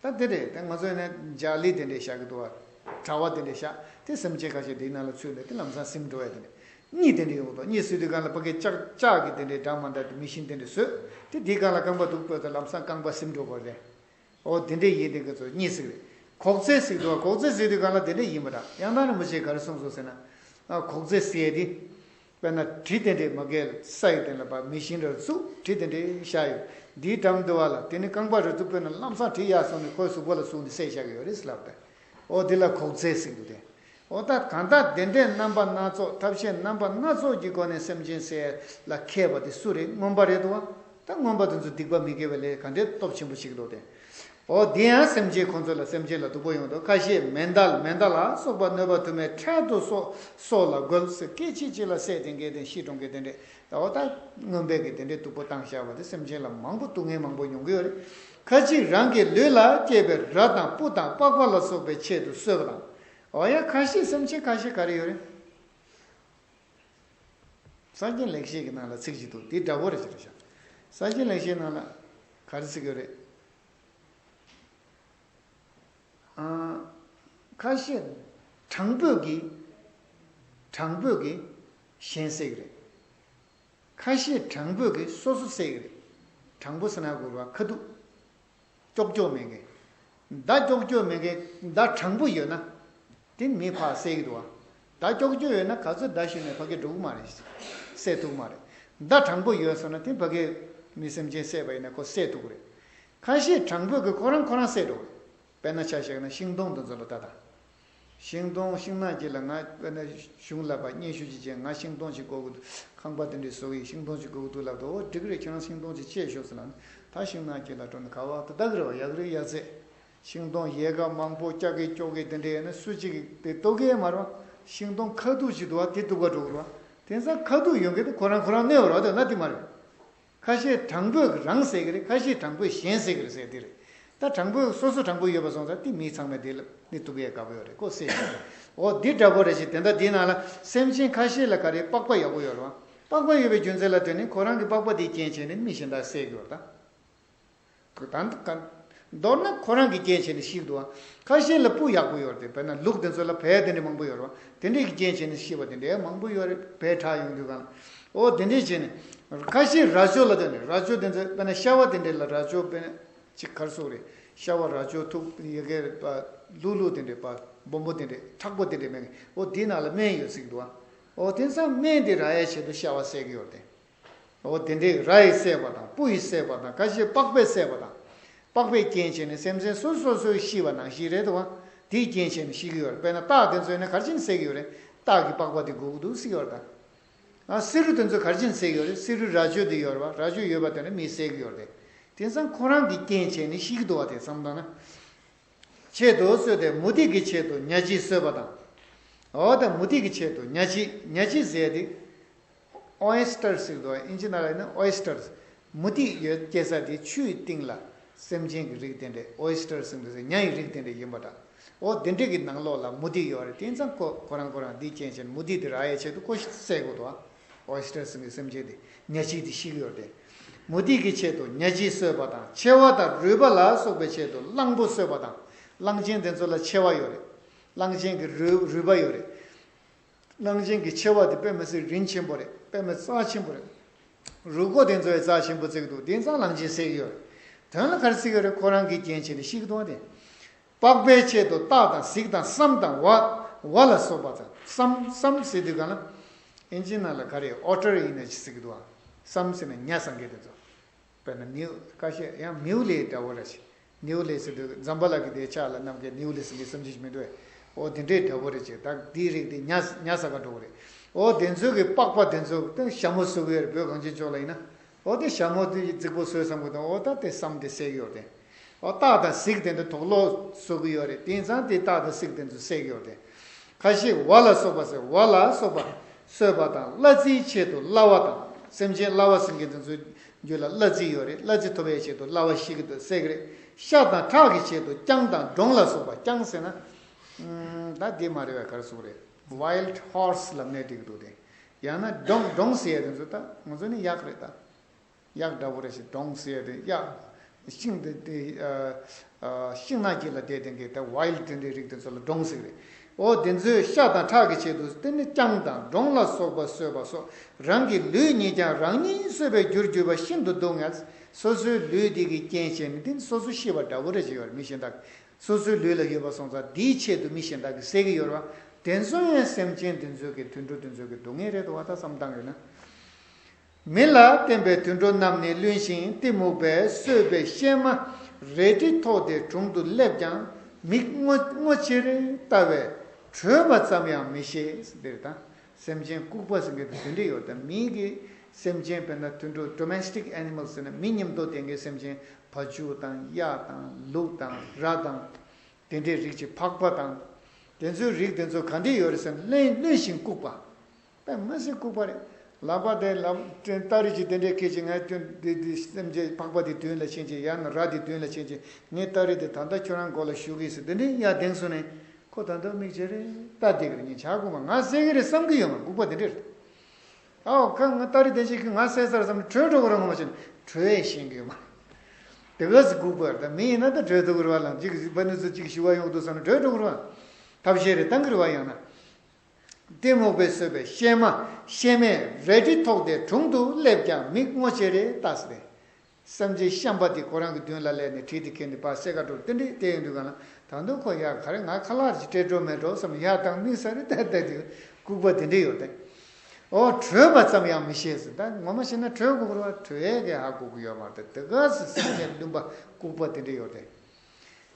ད་དེ་རེད། ད་ང་ཚོ་ནས་འཇའ་ལི་དེ་འདྲས་བཞག་གི་འདུག་བ། དྲ་བ་དེ་འདྲས་བཞག་དེ་སེམས་ཅན་ཁ་ཤས་དེའི་ནང་ལ་ཚུད་ནས་དེ་ལམ་སང་ཟིན་འགྲོ་ཡ་དེ་རེད། གཉིད་དེ་འདྲས་ཡོང་གི་འདུག་གཉིད་ཟེར་དུས་གང་ལ་ཕ་གི་ལྕགས་ལྕགས་ཀྱི་དེ་འདྲས་འདྲ་མ་འདྲ་དེ་མི་ཤིན་དེ་འདྲས་བཟོས། དེ་དེའི་སྒང་ལ་རྐང་པ་འདུག་སྤོས་ཏེ་ལམ་སང་རྐང་པ་ཟིན་འགྲོ་བ་རེད། འོ་དེ་འདྲས་ཡིན་དེ་གི་ཚོ་གཉིད་ཟེར་གི་རེད། འགོག་རྫས་ཟེར་གི་འདུག་བ། འགོག་རྫས་ཟེར་དུས་གང་ལ་དེ་འདྲས་ཡིན་པ་འདྲ། ཡང་དག་རིན་པོ་ཆེས་ག་རེ་གསུངས་སོང་ཟེར་ན། ཨ་འགོག་རྫས་ཟེར་ཡ་དེ། དཔེར་ན་གྲི་དེ་འདྲས་མ་གིར་ས་ཡི་སྟེང་ལ་ཕར་མི་ཤིན་རེ་བཙུགས། གྲི་དེ་འདྲས་བཞག་ཡོད། འདིའི་འགྲམ་དུ་བ་ལ་དེ་ནི་རྐང་པ་རེ་བཙུགས་པས་ན་ལམ་སང་གྲི་ཡར་སོང་ནས་ཁོའི་གཟུགས་པོ་ལ་ཟུག་ནས་བསད་བཞག་གི་ཡོད་རེད་ཟེར་ལབ་པས། འོ་དེ་ལ་འགོག་རྫས་ཟེར་གི་འདུག་སྟེ། འོ་ད་གང་ལྟར་དེ་འདྲས་རྣམ་པ་སྣ་ཚོགས་ཐབས་ཤེས་རྣམ་པ་སྣ་ཚོགས་ཀྱི་སྒོ་ནས་སེམས་ཅན་བསད་ལ་མཁས་པ་དེ་སུ་རེད། རྔོན་པ་རེད་འདུག་བ། ད་རྔོན་པ་དེ་ཚོ་སྡིག་པ་མི་དགེ་བའི་ལས་ག་འདྲས་སྟོབས་ཆེན་པོ་ཞིག་འདུག་སྟེ། འོ་དེ་ཡང་སེམས་ཅན་ཁོ་ཚོ་ལ་སེམས་ཅན་ལ་སྡུག་པོ་ཡོང་དུས། ཁ་ཤས་མེ་མདའ་མེ་མདའ་ལ་སོགས་པ་གནོད་པ་དུ་མའི་ཁྲལ་དུ་སོགས་སྲོག་ལ་རྒོལ་ཟེར། སྐད་ཅིག་གཅིག་ལ་བསད་དེ་འགས་དེ་ཤི་འགྲོ་མཁན་དེ་འདྲས། འོ་ད་རྔོན་པས་ཀྱི་དེ་འདྲས་སྡུག་པོ་བཏང་བཞག་པ་དེ་སེམས་ཅན་ལ་མང་པོ་སྡུག་བསྔལ་མང་པོ་མྱོང་གི་ཡོད་རེད། ཁ་ཅིག་རང་གི་ལུས་ལ་སྐྱེས་པའི་ར་དང་སྤུ་དང་པགས་པ་ལ་སོགས་པའི་ཆེད་དུ་གསོད་པ་དང་། འོ་ཡ་ཁ་ཤས་སེམས་ཅན་ཁ་ཤས་ག་རེ་ཡོད་རེད། ས་སྐྱ་ལེགས་བཤད་ཀྱི་ནང་ལ་ཚིག་ཅིག་འདུག་འདི་འདྲ་པོ་རེད་ཟེར་ཤག་ས་སྐྱ་ལེགས་བཤད་ནང་ལ་ག་རེ་ཟེར་གྱི་ཡོད་རེད། ཨ། ཁ་ཤས་དྲང་པོས་ཀྱིས། དྲང་པོས་ཀྱིས་གཞན་བསད་ཀྱི་རེད། ཁ་ཤས་དྲང་པོས་ཀྱིས་སོ་སོ་བསད་ཀྱི་རེད། དྲང་པོ་ཟེར་ན་གོ་ར་ཁ་ཐུག་ཀྱོག་ཀྱོག་མེད་མཁན། མདའ་ཀྱོག་ཀྱོག་མེད་མཁན། མདའ་དྲང་པོ་ཡོད་ན། དེ་མི་ཕར་བསད་ཀྱི་འདུག་བ། མདའ་ཀྱོག་ཀྱོག་ཡོད་ན་ག་ཚོད་མདའ་གཞུས་ནས་ཕ་གི་འགྲོ་གི་མ་རེད། བསད་ཐུབ་ཀྱི་མ་རེད། མདའ་དྲང་པོ་ཡོད་སོང་ན་དེ་ཕ་གི་མི་སེམས་ཅན་བསད་པ་ཡིན་ན་ཁོ་བསད་ཐུབ་ཀྱི་རེད། ཁ་ཤས་དྲང་པོས་ཀྱིས་ཁོ་རང་ཁོ་རང་བསད་འགྲོ་གི་རེད། དཔེར་ན་ཆ་བཞག་ན་ཤིང་སྡོང་དེ་ཚོ་ལ་ལྟ་དང་། ཤིང་སྡོང་ཤིང་ནགས་ཀྱི་ལ་ང་དཔེར་ན་གཞུང་ལ་ཕར་སྙན་ཞུ་ཅིག་བྱས། ང་ཤིང་སྡོང་ཅིག་དགོས་ཀྱི་འདུག་ཁང་པ་དེ་འདྲས་བཟོ་གི་ཡིན། ཤིང་སྡོང་ཅིག་དགོས་ཀྱི་འདུག་ལབ་དུས། འོ་འགྲིག་གི་རེད། ཁྱེད་རང་ཤིང་སྡོང་ཅིག་བཅད་ཤོག་ཟེར་ལབ་ནས། ད་ཤིང་ནགས་ཀྱི་ལ་འགྲོ་ནས་ག་བ་ད་ལྟ་གི་རེད་བ། ཡག་རེད་ཡག་ཚད། ཤིང་སྡོང་ཡལ་ག་མང་པོ་སྐྱ་གི་ཀྱོག་གི་དེ་འདྲས་ཡོད་ན་སུ་གཅིག་གིས་དེ་གཏུབ་ཀྱི་མ་རེད་བ། ཤིང་སྡོང་ཁ་ཐུག་ཅིག་འདུག་བ། དེ་གཏུབ་ག་འགྲོ་གི་རེད་བ། དེང་སང་ཁ་ཐུག་ཡོད་མཁན་དེ་ཁོ་རང་ཁོ་རང་གནོད་པ་རེད་བ། དེ་ན་དེ་མ་རེད། ཁ་ཤས་དྲང་པོས་རང་བསད་ཀྱི་རེད། ཁ་ཤས་དྲང་པོས་གཞན་བསད་ཀྱི་རེད་ཟེར་དེ་རེད། ད་དྲང་པོས་སོ་སོ་དྲང་པོ་ཡོད་པ་སོང་ཙང་དེ་མི་ཚང་མས་དེ་ལ་ནི་གཏུབ་ཡས་དགའ་པོ་ཡོད་རེད། ཁོ་བསད་ཀྱི་རེད། འོ་འདི་འདྲ་པོ་རེད་ཅེས། དེ་འདྲ་དེའི་ནང་ལ་སེམས་ཅན་ཁ་ཤས་ལ་ག་རེ་པགས་པ་ཡག་པོ་ཡོད་རེད་བ། པགས་པ་ཡོད་པའི་རྒྱུ་མཚན་ལ་བརྟེན་ནས་ཁོ་རང་གི་པགས་པ་དེའི་རྐྱེན་བྱས་ནས་མི་གཞན་དག་བསད་ཀྱི་ཡོད་རེད་ད། ད་ད་ མདོར་ན་ཁོ་རང་གི་རྐྱེན་བྱས་ནས་ཤི་འདུག་བ། ཁ་ཤས་ལ་སྤུ་ཡག་པོ་ཡོད་རེད། དཔེར་ན་ལུག་དེ་ཚོ་ལ་བལ་དེ་འདྲ་མང་པོ་ཡོད་རེད་བ། དེ་འདྲས་ཀྱི་རྐྱེན་བྱས་ནས་ཤི་བ་དེ་འདྲས་མང་པོ་ཡོད་རེད། བལ་ཁྲག་ཡོང་དུས་གང་ལ། འོ་དེ་འདྲས་བྱས་ནས། ཁ་ཤས་རྭ་ཅོ་ལ་བརྟེན་ནས། རྭ་ཅོ་དེ་ཚོ་དཔེར་ན་ཤ་བ་དེ་འདྲས་ལ་རྭ་ཅོ་དཔེར་ན་ཅིག་གར་སོགས་རེད། ཤ་བ་རྭ་ཅོ་ཐུག་ཡ་གི་པ་ལུག་ལུག་དེ་འདྲས་པ་སྦོམ་པོ་དེ་འདྲས་མཁྲེགས་པོ་དེ་འདྲས་མེད་གི། འོ་དེའི་ནང་ལ་སྨན་ཡོད་ཟེར་གི་འདུག་བ། འོ་དེང་སང་སྨན་དེ་རག་ཡའི་ཆེད་དུ་ཤ་བ་བསད་ཀྱི་ཡོད་རེད། འོ་དེ་འདྲའི་རྭ་ཡིས་བསད་པ་དང་སྤུ་ཡིས་བསད་པ་དང་། ཁ་ཤས་པགས་པས་བསད་པ་དང་། པགས་པའི་རྐྱེན་བྱས་ནས་སེམས་ཅན་སོ་སོ་སོས་ཤི་བ་ནང་བཞིན་རེད་དོ། དེའི་རྐྱེན་བྱས་ནས་ཤི་གི་ཡོད་རེད། དཔེར་ན་སྟག་དེ་ཚོ་ཡིན་ན་ག་རེ་བྱས་ནས་བསད་ཀྱི་ཡོད་རེད། སྟག་གི་པགས་པ་དེ་དགོས་ཀྱི་འདུག་ཟེར་གྱི་ཡོད་རེད་ད། ཨ་བསེ་རུ་དེ་ཚོ་ག་རེ་བྱས་ནས་བསད་ཀྱི་ཡོད་རེད། བསེ་རུ་རྭ་ཅོ་དེ་ཡོད་རེད་བ། རྭ་ཅོ་ཡོད་པ་དེ་ནི་མིས་བསད་ཀྱི་ཡོད་རེད། དེང་སང་ཁོ་རང་གི་རྐྱེན་བྱས་ནས་ཤི་གི་འདུག་བ། དེ་བསམ་བཏང་ན། ཆེད་དུ་གསོས་ཏེ་མུ་ཏིག་གི་ཆེད་དུ་ཉ་ལྕི་གསོད་པ་དང་། འོ་ད་མུ་ཏིག་གི་ཆེད་དུ་ཉ་ལྕི། ཉ་ལྕི་ཟེར་ཡ་དེ། ཨོ་ཡེ་སི་ཊར་ཟེར་འདུག་ཨིན་ཇི་ནང་ལ་ཡིན་ན་ཨོ་ཡེ་སི་ཊར། མུ་ཏིག་ཡོད་སྐྱེ་ས་དེ་ཆུའི་གཏིང་ལ་སེམས་ཅན་གྱི་རིགས་དེ་འདྲས། ཨོ་ཡེ་སི་ཊར་ཟེར་འདུག་ཟེར། ཉ་ཡི་རིགས་དེ་འདྲས་ཡིན་པ་འདྲ། འོ་དེ་འདྲས་ཀྱི་ནང་ལོགས་ལ་མུ་ཏིག་ཡོད་རེད། དེང་སང་ཁོ་ཁོ་རང་ཁོ་རང་འདིའི་རྐྱེན་བྱས་ནས་མུ་ཏིག་དེ་རག་ཡའི་ཆེད་དུ་ཁོ་བསད་དགོས་འདུག་ཨོ་ཡེ་སི་ཊར་ཟེར་གྱི་སེམས་ཅན་དེ། ཉ་ལྕི་དེ་ཤི་གི་ཡོད་རེད། མུ་ཏིག་གི་ཆེད་དུ་ཉ་ལྕི་གསོད་པ་དང་། མཆེ་བ་དང་རུས་པ་ལ་སོགས་པའི་ཆེད་དུ་གླང་པོ་གསོད་པ་དང་། གླང་ཆེན་དེ་ཚོ་ལ་མཆེ་བ་ཡོད་རེད། གླང་ཆེན་གྱི་རུས་རུས་པ་ཡོད་རེད། གླང་ཆེན་གྱི་མཆེ་བ་དེ་དཔེ་མི་སྲིད་རིན་ཆེན་པོ་རེད། དཔེ་མི་རྩ་ཆེན་པོ་རེད། རུས་ཁོག་དེ་ཚོ་ཡང་རྩ་ཆེན་པོ་བརྩི་གི་འདུག་དེང་སང་གླང་ཆེན་བསད་ཀྱི་ཡོད་རེད། དོན་ལ་ག་རེ་བརྩི་གི་རེད། ཁོ་རང་གི་རྐྱེན་བྱས་ནས་ཤི་གི་འདུག་བ། དེ་པགས་པའི་ཆེད་དུ་སྟག་དང་གཟིག་དང་སྲམ་དང་ཝ། ཝ་ལ་སོགས་པ་དང་། སྲམ་སྲམ་ཟེར་དུས་གང་ལ། ཨིན་ཇི་ནང་ལ་ག་རེ་ཨོ་ཊར་ཡིན་ན་ཅི་ཟེར་གི་འདུག་བ། སྲམ་ཟེར་ན་ཉ་བཟང་མཁན་དེ་ཚོ། དཔེར་ན་ནེའུ་ཁ་ཤས་ཡང་མིའུ་ལེ་འདྲ་བོ་རེད་ཤག་ནེའུ་ལེ་ཟེར་དུས་ཛམ་བྷ་ལ་གི་དེ་ཕྱག་ལ་བསྣམས་མཁན་ནེའུ་ལེ་ཟེར་མཁན་བསམ་གྱི་མི་འདུག་གས། འོ་དེ་འདྲའི་འདྲ་བོ་རེད་ཅེས། ད་དེའི་རིགས་དེ་ཉ་ཉ་ཟ་ག་འགྲོ་གི་རེད། འོ་དེ་ཚོ་གི་པགས་པ་དེ་ཚོ་དེ་ཞྭ་མོ་བཟོ་གི་ཡོད་རེད། བོད་གངས་ཅན་ལྗོངས་ལ་ཡིན་ན། འོ་དེ་ཞྭ་མོ་དེ་རྫིག་པོ་བཟོས་བསམ་གི་འདུག་འོ་ད་དེ་སྲམ་དེ་བསད་ཀྱི་ཡོད་རེད། འོ་སྟག་དང་གཟིག་དེ་འདྲ་དོག་ལོག་བཟོ་གི་ཡོད་རེད། དེང་སང་དེ་སྟག་དང་གཟིག་དེ་ཚོ་བསད་ཀྱི་ཡོད་རེད། ཁ་ཤས་ཝ་ལ་སོགས་པ་ཟེར། ཝ་ལ་སོགས་པ་གསོད་པ་དང་། གླ་རྩིའི་ཆེད་དུ་གླ་བ་དང་། སེམས་ཅན་གླ་བ་ཟེར་མཁན་དེ་ཚོའི་རྒྱུད་ལ་གླ་རྩི་ཡོད་རེད། གླ་རྩི་ཐོབ་པའི་ཆེད་དུ་གླ་བ་ཤི་གི་འདུག་བསད་ཀྱི་རེད། ཤ་དང་ཁྲག་གི་ཆེད་དུ་རྐྱང་དང་འབྲོང་ལ་སོགས་པ། རྐྱང་ཟེར་ན། ཨུམ། ད་འདི་མ་རེད་པས། ག་རེ་ཟེར་དགོས་རེད། ཝའིལ་ཌི་ཧོར་སི་ལབ་ནའི་འགྲིག་གི་འདུག་དེ་ཡང་ན་འབྲོང་འབྲོང་ཟེར་ཡ་དེ་ཚོ་ད་ང་ཚོ་ནི་གཡག་རེད་ད། གཡག་འདྲ་བོ་རེད་ཤག་འབྲོང་ཟེར་ཡ་དེ་གཡག་ཤིང་དེ་དེ་ཨ་ཨ་ཤིང་ནགས་དཀྱིལ་ལ་བསྡད་དེ་འགས་ད་ཝའིལ་ཌི་དེ་འདྲའི་རིགས་དེ་ཚོ་ལ་འབྲོང་ཟེར་གི་རེད། འོ་དེ་ཚོས་ཤ་དང་ཁྲག་གི་ཆེད་དུ་དེ་ནི་རྐྱང་དང་འབྲོང་ལ་སོགས་པ་གསོད་པ་སོགས། རང་གི་ལུས་ཉིད་ཀྱང་རང་ཉིད་གསོད་པའི་རྒྱུར་གྱུར་པ་ཤིན་ཏུ་སྡུག་བསྔལ། སོ་སོའི་ལུས་དེ་གི་རྐྱེན་བྱས་ནས་དེ་ནི་སོ་སོ་ཤི་བ་འདྲ་བོ་རེད་ཅེས་ཡོད་རེད། མི་གཞན་དག་སོ་སོའི་ལུས་ལ་ཡོད་པ་སོང་ཙང་དེའི་ཆེད་དུ་མི་གཞན་དག་གིས་བསད་ཀྱི་ཡོད་རེད་བ། དེ་ཚོ་ཡང་སེམས་ཅན་དེ་ཚོ་གི་དུད་འགྲོ་དེ་ཚོ་གི་སྡུག་བསྔལ་རེད་དོ་བ། ད་བསམ་བཏང་ཡོད་ན། མི་ལ་བརྟེན་པའི་དུད་འགྲོ་རྣམས་ནི་བླུན་ཞིང་གཏི་མུག་པས་གསོད་པའི་གཤེད་མ་རལ་གྲི་ཐོགས་ཏེ་དྲུང་དུ་སླེབས་ཀྱང་། མིག་སྔོ་སྔོ་ཕྱིར་ལྟ་བས་བྲོས་པ་ཙམ་ཡང་མི་ཤེས། འདིར་ད་སེམས་ཅན་ལྐུགས་པ་ཟེར་མཁན་དེ་དེ་འདྲ་ཡོད། ད་མི་གི་སེམས་ཅན་དཔེར་ན་དུད་འགྲོ་ཌོ་མེ་སི་ཊིག་ཨེ་ནི་མལ་ཟེར་ན་མི་མཉམ་དུ་ལྡན་མཁན་སེམས་ཅན་བ་ཕྱུགས་དང་གཡག་དང་ལུག་དང་ར་དང་། དེ་འདྲའི་རིགས་ཀྱི་ཕག་པ་དང་། དེ་ཚོའི་རིགས་དེ་ཚོ་ག་འདྲས་ཡོད་རེད་ཟེར་ན་བླུན་བླུན་ཞིང་ལྐུགས་པ། དཔེ་མི་སྲིད་ལྐུགས་པ་རེད། ལག་པ་དེ་ལག་སྟ་རེ་ཅིག་དེ་འདྲས་འཁྱེར་ཅིག་ངའི་སྐྱོན་དེ་དེ་སེམས་ཅན་ཕག་པ་དེ་མདུན་ལ་ཕྱིན་ཅིག་ཡང་ན་ར་དེ་མདུན་ལ་ཕྱིན་ཅིག་ངའི་སྟ་རེ་དེ་ད་ལྟ་ཁྱོད་རང་མགོ་ལ་གཞུ་གི་ཟེར་དེ་འདྲས་ཡར་འདེང་སོང་ནས་ཁོ་ད་ལྟ་མིག་ཅེ་རེ་ལྟ་བསྡད་ཀྱི་རེད། ངས་བྱ་དགོས་མ་ང་བསད་ཀྱི་རེད་བསམ་གྱི་ཡོད་མ། ལྐུགས་པ་དེ་འདྲས་རེད། ཨའོ་ཁ་ང་སྟ་རེ་དེ་ཅིག་གིས་ང་བསད་ཚར་བསམ་ནས་བྲོས་འགྲོ་གི་རེད། ངོ་མ་བྱས་ན་བྲོས་ཤེས་ཀྱི་ཡོད་མ་རེད། དེ་ག་ཚོད་ལྐུགས་པ་རེད། ད་མི་ཡིན་ན་ད་བྲོས་ཐུབ་ཀྱི་རེད་བ། ལམ་གཅིག་གི་ཕ་ནི་ཚོ་གཅིག་ཞུ་བ་ཡོང་གི་འདུག་བསམ་ནས་བྲོས་འགྲོ་གི་རེད་བ། ཐབས་ཤེས་རེ་བཏང་གི་རེད་བ། ཡང་ན། གཏི་མུག་པས་གསོད་པའི་གཤེད་མ་གཤེད་མས་རལ་གྲི་ཐོགས་ཏེ་དྲུང་དུ་སླེབས་ཀྱང་མིག་སྔོ་ཕྱིར་ལྟ་ཟེར་ཏེ། སེམས་ཅན་བཤན་པ་དེ་ཁོ་རང་གི་མདུན་ལ་སླེབས་ནས་གྲི་དེ་ཁྱེར་ནས་ཕར་སེ་ཀ་འགྲོ་དེ་འདྲས་བལྟས་ཡོང་དུས་གང་ལ་ད་དུང་ཁོ་ཡ་ག་རེ་ང་ཁ་ལག་ཅིག་སྤྲད་འགྲོ་མེད་འགྲོ་བསམ་ཡར་བཏང་མིག་ཟ་རེ་བལྟས་བལྟས་དེ་ལྐུགས་པ་དེ་འདྲས་ཡོད་དེ། ཨོ་བྲོས་པ་ཙམ་ཡང་མི་ཤེས་ཟེར། ད་ངོ་མ་བཤད་ན་བྲོས་དགོས་ཀྱི་རེད་བ། བྲོས་ཡས་ཀྱི་ཧ་གོ་གི་ཡོད་མ་རེད། དེ་ག་ཚོད་སེམས་ཅན་བླུན་པ་ལྐུགས་པ་དེ་འདྲས་ཡོད་དེ།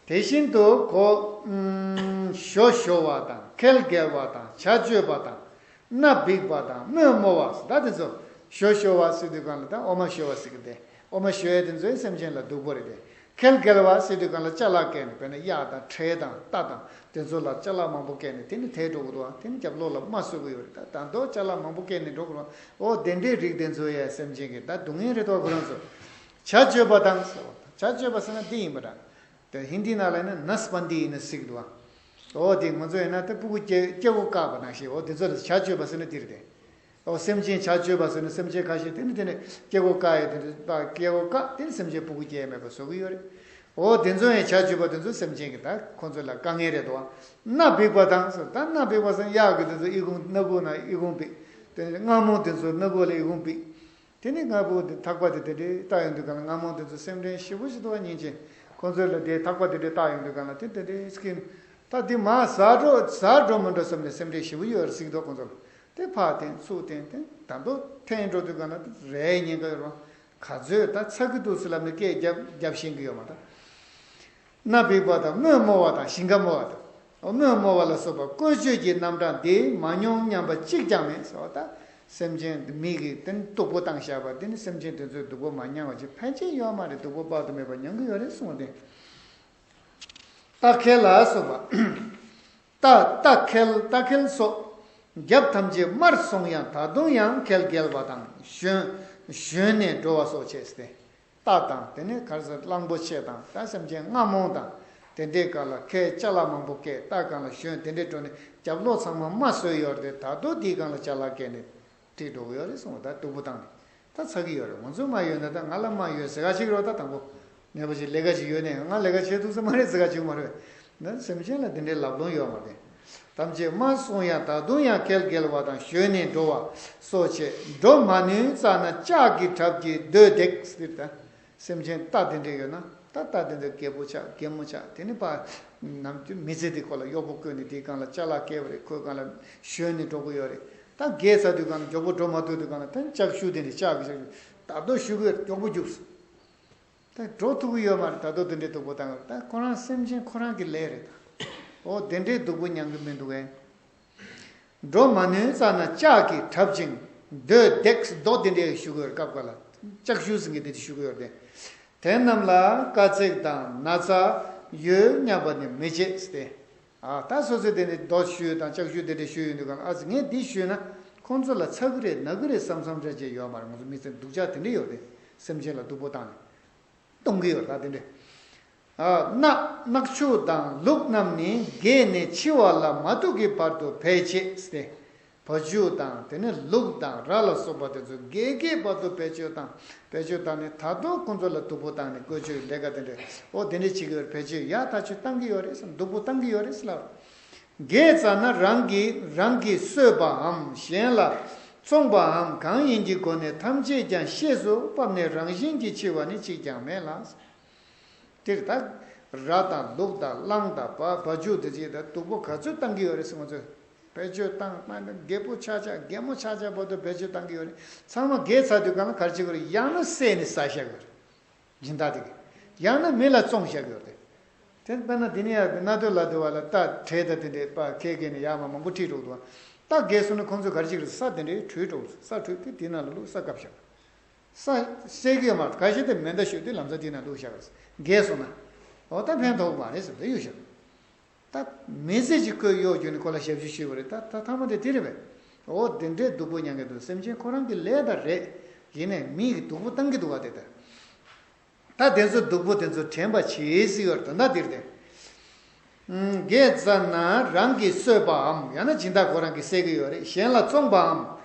དེ་བཞིན་དུ་གོ། ཨུམ། ཞོ་ཞོ་བ་དང་། ཁལ་འགེལ་བ་དང་། བྱ་སྤྱོད་པ་དང་། སྣ་འབིགས་པ་དང་། རྨོས་རྨོ་བ། ད་དེ་ཚོ་ཞོ་ཞོ་བ་ཟེར་དུས་གང་ལ་ད་འོ་མ་ཞོ་བ་ཟེར་གི་དེ། འོ་མ་ཞོ་ཡས་དེ་ཚོའི་སེམས་ཅན་ལ་སྡུག་པོ་རེད་དེ། ཁལ་འགེལ་བ་ཟེར་དུས་གང་ལ་ཅ་ལག་བཀལ་ནས་དཔེར་ན་གཡག་དང་ཁྲལ་དང་རྟ་དང་དེ་ཚོ་ལ་ཅ་ལག་མང་པོ་བཀལ་ནས་དེ་ནི་དེད་འགྲོ་གི་འདུག་ཨ། དེ་ནི་རྒྱབ་ལོགས་ལ་རྨ་གསོ་གི་ཡོད་རེད། ད་ད་མདོ་ཅ་ལག་མང་པོ་བཀལ་ནས་འགྲོ་གི་རེད། འོ་དེ་འདྲའི་རིགས་དེ་ཚོ་ཡས་སེམས་ཅན་གྱི་ད་སྡུག་བསྔལ་རེད་དོ་ཁོ་རང་ཚོ། བྱ་སྤྱོད་པ་དང་ཟེར་བ་དང་། བྱ་སྤྱོད་པ་ཟེར་ན་འདི་ཡིན་པ་འདྲ། དེ་ཧིན་དི་ནང་ལ་ཡིན་ན་ནས་པན་དི་ཡིན་ན་ཟེར་གི་འདུག་བ། འོ་དེ་ང་ཚོ་ཡིན་ན་དེ་སྤུ་གུ་སྐྱེ་སྐྱེ་སྒོ་བཀག་པ་ནང་བཞིན། འོ་དེ་ཚོ་ལ་བྱ་སྤྱོད་པ་ཟེར་ན་འདི་རེད་དེ། འོ་སེམས་ཅན་བྱ་སྤྱོད་པ་ཟེར་ན་སེམས་ཅན་ཁ་ཤས་དེ་ནི་དེ་ནི་སྐྱེ་སྒོ་བཀག་ཡས་དེ་འདྲ་སྐྱེ་སྒོ་བཀག་དེ་ནི་སེམས་ཅན་སྤུ་གུ་སྐྱེ་ཡས་མེད་པ་བཟོ་གི་ཡོད་རེད། འོ་དེ་ཚོ་ཡང་བྱ་སྤྱོད་པ་དེ་ཚོ་སེམས་ཅན་གྱི་ད་ཁོ་ཚོ་ལ་དཀའ་ངལ་རེད་དོ། སྣ་འབིགས་པ་དང་ཟེར། ད་སྣ་འབིགས་པ་ཟེར་གཡག་གི་དེ་ཚོ་ཨི་ཁུང་སྣ་ཁུང་ན་ཨི་ཁུང་འབིགས། དེ་ནས་རྔ་མོང་དེ་ཚོ་སྣ་ཁུང་ལ་ཨི་ཁུང་འབིགས། དེ་ནས་རྔ་མོང་དེ་ཐག་པ་དེ་དེ་འདྲའི་བཏགས་ཡོང་དུས་གང་ལ་རྔ་མོང་དེ་ཚོ་སེམས་ཁྲལ་ཞེ་པོ་ཞིག་འདུག་བ། སྙིང་རྗེ། ཁོ་ཚོ་ལ་དེ་ཐག་པ་དེ་འདྲའི་བཏགས་ཡོང་དུས་གང་ལ་དེ་དེ་འདྲའི་སྐྱིད། ད་དེ་མར་ཟ་འགྲོ་ཟ་འགྲོ་མི་འགྲོ་བསམ་ནས་སེམས་ཁྲལ་ཞེ་པོ་ཡོད་རེད་ཟེར་གྱི་འདུག་ཁོ་ཚོ་ལ། དེ་ཕར་འཐེན་ཚུར་འཐེན་དེ་ད་དུང་འཐེན་འགྲོ་དུས་གང་ལ་དེ་རེད་ཉེན་ཁ་ཡོད་རེད། ག་ཚོད་ད་ཚ་གི་འདུག་ཟེར་ལབ་ནས་སྐད་རྒྱབ་རྒྱབ་ཤེས་ཀྱི་ཡོད་མ་རེད། སྣ་འབིགས་པ་དང་སྨོས་རྨོ་བ་དང་ཞིང་ཁ་རྨོ་བ་དང་། སྨོས་རྨོ་བ་ལ་སོགས་པ་བཀོལ་སྤྱོད་ཀྱི་རྣམ་གྲངས་འདི་མ་མྱོང་སྙམ་པ་གཅིག་ཀྱང་མེད་ཟེར་བ། ད་སེམས་ཅན་མི་གི་དེ་ནི་སྡུག་པོ་བཏང་བཞག་པ་དེ་ནི་སེམས་ཅན་དེ་ཚོས་སྡུག་པོ་མ་མྱངས་པ་ཅིག་ཕལ་ཆེར་ཡོད་མ་རེད། སྡུག་པོ་དཔག་ཏུ་མེད་པ་མྱོང་གི་ཡོད་རེད་གསུངས་པ་དེ། རྟ་ཁལ་ལ་སོགས་པ། རྟ་རྟ་ཁལ་རྟ་ཁལ་སོགས་རྒྱབ་ཐམས་ཅད་དམར་སོང་ཡང་ད་དུང་ཡང་ཁལ་བརྒལ་བ་དང་ཞོན་ཞོན་ནས་འགྲོ་བ་སོགས་བྱས་ཏེ། རྟ་དང་དེ་ནས་ག་རེ་ཟེར་གླང་པོ་ཆེ་དང་ད་སེམས་ཅན་རྔ་མོང་དང་དེ་འདྲའི་སྒང་ལ་ཁལ་ཅ་ལག་མང་པོ་བཀལ། རྟ་སྒང་ལ་ཞོན་དེ་འདྲའི་འགྲོ་ནས་རྒྱབ་ལོགས་ཚང་མ་རྨ་བཟོས་ཡོད་རེད། ད་དུང་དེའི་སྒང་ལ་ཅ་ལག་བཀལ་ནས་ཁྲིད་འགྲོ་གི་ཡོད་རེད་གསུངས་པ། ད་སྡུག་པོ་བཏང་ནས་ད་ཚ་གི་ཡོད་རེད། ང་ཚོ་རྨ་ཡོད་ན་ད་ང་ལ་རྨ་ཡོད་ཟེར་ག་ཅིག་རོ། ད་དང་པོ་ནད་པ་ཅིག་ལས་ཀ་ཅིག་ཡོད་ནས་ང་ལས་ཀ་བྱེད་ཐུབ་ས་མ་རེད་ཟེར་ག་ཅིག་མ་རེད། ད་སེམས་ཅན་ལ་དེ་འདྲའི་ལབ་ལོང་ཡོད་མ་རེད། ཐམས་ཅད་རྨ་སོང་ཡང་ད་དུང་ཡང་ཁལ་བརྒལ་བ་དང་ཞོན་ནས་འགྲོ་བ་སོགས་བྱེད། འགྲོ་མ་ནུས་རྩ་ན་ལྕགས་ཀྱི་ཁྲབ་ཀྱིས་རྡོས་བརྡེགས་ཟེར། ད་སེམས་ཅན་རྟ་དེ་འདྲས་ཡོད་ན་ད་རྟ་དེ་འདྲས་རྒད་པོ་ཆགས་རྒད་མོ་ཆགས་དེ་ནི་ཕར་ནམ་རྒྱུན་མི་ཚེ་དེ་ཁོ་ལ་གཡོག་པོ་བསྐོས་ནས་དེའི་སྒང་ལ་ཅ་ལག་བཀལ་བ་རེད། ཁོའི་སྒང་ལ་ཞོན་ནས་འགྲོ་གི་ཡོད་རེད། ད་རྒས་ཚར་དུས་སྒང་ལ་མགྱོགས་པོ་འགྲོ་མ་ཐུབ་དུས་སྒང་ལ་ད་ལྕགས་ཤུབས་དེ་འདྲས་ལྕགས་ཀྱི་ལྕགས་ཤུབས་ད་དུང་ཤུ་གུ་མགྱོགས་པོ་རྒྱུགས། ད་འགྲོ་ཐུབ་ཀྱི་ཡོད་མ་རེད། ད་དུང་དེ་འདྲའི་སྡུག་པོ་བཏང་ཡོད་རེད། ད་ཁོ་རང་སེམས་ཅན་ཁོ་རང་གི་ལས་རེད། ད་འོ་དེ་འདྲའི་སྡུག་པོ་མྱང་གི་མི་འདུག་གས། འགྲོ་མ་ནུས་རྩ་ན་ལྕགས་ཀྱིས་བྲབ་ཅིང་རྡོས་བརྡེགས། རྡོ་དེ་འདྲའི་ཤུ་གུ་ཡོད་རེད། སྐབས་འགའ་ལ་ལྕགས་ཤུབས་ཟེར་མཁན་དེ་དེ་ཤུ་གུ་ཡོད་རེད། དེ་རྣམས་ལ་དཀའ་ཚེགས་དང་ན་ཚ་ཡོད་སྙམ་པ་ནི་མི་བྱེད་ཟེར་ཏེ། ཨ་ད་སོ་སོས་དེ་ནས་རྡོ་གཞུས་དང་ལྕགས་གཞུ་དེ་འདྲ་གཞུས་ཡོང་དུས་སྒང་ལ་ཨ་ཙི་ངས་འདི་གཞུས་ན་ཁོང་ཚོ་ལ་ཚ་གི་རེད་ན་གི་རེད་བསམ་བསམ་འདྲ་ཅིག་ཡོད་མ་རེད། ང་ཚོ་མི་ཚེ་སྡུག་ཅག་དེ་འདྲ་ཡོད་རེད། སེམས་ཅན་ལ་སྡུག་པོ་བཏང་ནས་གཏོང་གི་ཡོད་རེད། ད་དེ་འདྲ། ཨ་རྣག་རྣག་ཆུ་དང་ལུག་རྣམས་ནི་རྒས་ནས་འཆི་བ་ལ་མ་ཐུག་གི་བར་དུ་བེད་སྤྱད་ཟེར་ཏེ། བ་ཕྱུགས་དང་དེ་ནས་ལུག་དང་ར་ལ་སོགས་པ་དེ་ཚོ་རྒས་རྒས་བར་དུ་བེད་སྤྱོད་དང་བེད་སྤྱོད་བཏང་ནས་ད་དུང་ཁོང་ཚོ་ལ་སྡུག་པོ་བཏང་ནས་བཀོལ་སྤྱོད་ལས་ཀ་དེ་འདྲས་འོ་དེ་འདྲས་བྱེད་ཀྱི་ཡོད་རེད། བེད་སྤྱོད་ཡག་ཐག་ཆོད་བཏང་གི་ཡོད་རེད་བསམ། སྡུག་པོ་བཏང་གི་ཡོད་རེད་ཟེར་ལབ། རྒས་ཙ་ན་རང་གིས་རང་གིས་གསོད་པའམ་གཞན་ལ་བཙོང་པའམ་གང་ཡིན་གྱི་སྒོ་ནས་ཐམས་ཅད་ཀྱང་ཤེས་སུ་ཕབ་ནས་རང་བཞིན་གྱིས་འཆི་བ་ནི་གཅིག་ཀྱང་མེད་ལ། དེར་ད་ར་དང་ལུག་དང་གླང་དང་བ་བ་ཕྱུགས་དེ་ཚོས་ད་སྡུག་པོ་ག་ཚོད་བཏང་གི་ཡོད་རེད་ཟེར། ང་ཚོས་བེད་སྤྱོད་བཏང་ན་རྒད་པོ་ཆགས་ཆགས་རྒད་མོ་ཆགས་ཆགས་བར་དུ་བེད་སྤྱོད་བཏང་གི་ཡོད་རེད། ཚང་མ་རྒས་ཚར་དུས་སྒང་ལ་ག་རེ་བྱེད་དགོས་རེད། ཡང་ན་བསད་ནས་ཟ་བཞག་གི་ཡོད་རེད། སྦྱིན་བདག་དེ་གིས། ཡང་ན་མི་ལ་བཙོང་བཞག་གི་ཡོད་རེད། དེ་དཔེར་ན་འདི་ནས་ཡར་གནའ་སྟོད་ལ་དུ་བ་ལ་རྟ་དྲེལ་དང་དེ་འདྲའི་པ་ཁལ་བརྒལ་ནས་ཡར་མར་མང་པོ་ཁྲིད་འགྲོ་གི་འདུག་བ། རྟ་རྒས་སོང་ན་ཁོང་ཚོས་ག་རེ་བྱེད་ཀྱི་རེད། ས་དེ་འདྲའི་བྲུས་འགྲོ་གི་རེད། ས་བྲུས་ཏེ་དེ་ནང་ལ་བླུགས་ས་བཀབ་བཞག་ས་བསད་ཀྱི་ཡོད་མ་རེད། ཁ་ཤས་དེ་མེ་མདའ་གཞུས་ཏེ་ལམ་སང་དེ་ནང་བླུགས་བཞག་རེད། རྒས་སོང་ན། འོ་ད་ཕན་ཐོགས་མ་རེད་ཟེར་ཏེ་གཡུག་བཞག་ད་མི་ཚེ་གཅིག་ཁོས་གཡོག་རྒྱུགས་ནས་ཁོ་ལ་ཞབས་ཞུ་ཞུས་པ་རེད། ད་ད་ཐ་མ་དེ་དེ་རེད་པས། འོ་དེ་འདྲའི་སྡུག་པོ་མྱང་གི་འདུག་སེམས་ཅན་ཁོ་རང་གི་ལས་ད་རེད། ཡིན་ནའི་མི་གི་སྡུག་པོ་བཏང་གི་འདུག་བ་དེ་ད། ད་དེ་ཚོ་སྡུག་པོ་དེ་ཚོ་དྲན་པ་བྱེད་ཟེར་ཡོད་རེད། དོན་དག་འདིར་དེ། རྒས་ཙ་ན་རང་གིས་གསོད་པའམ་ཡང་ན་སྦྱིན་བདག་ཁོ་རང་གིས་བསད་ཀྱི་ཡོད་རེད། གཞན་ལ་བཙོང་པའམ་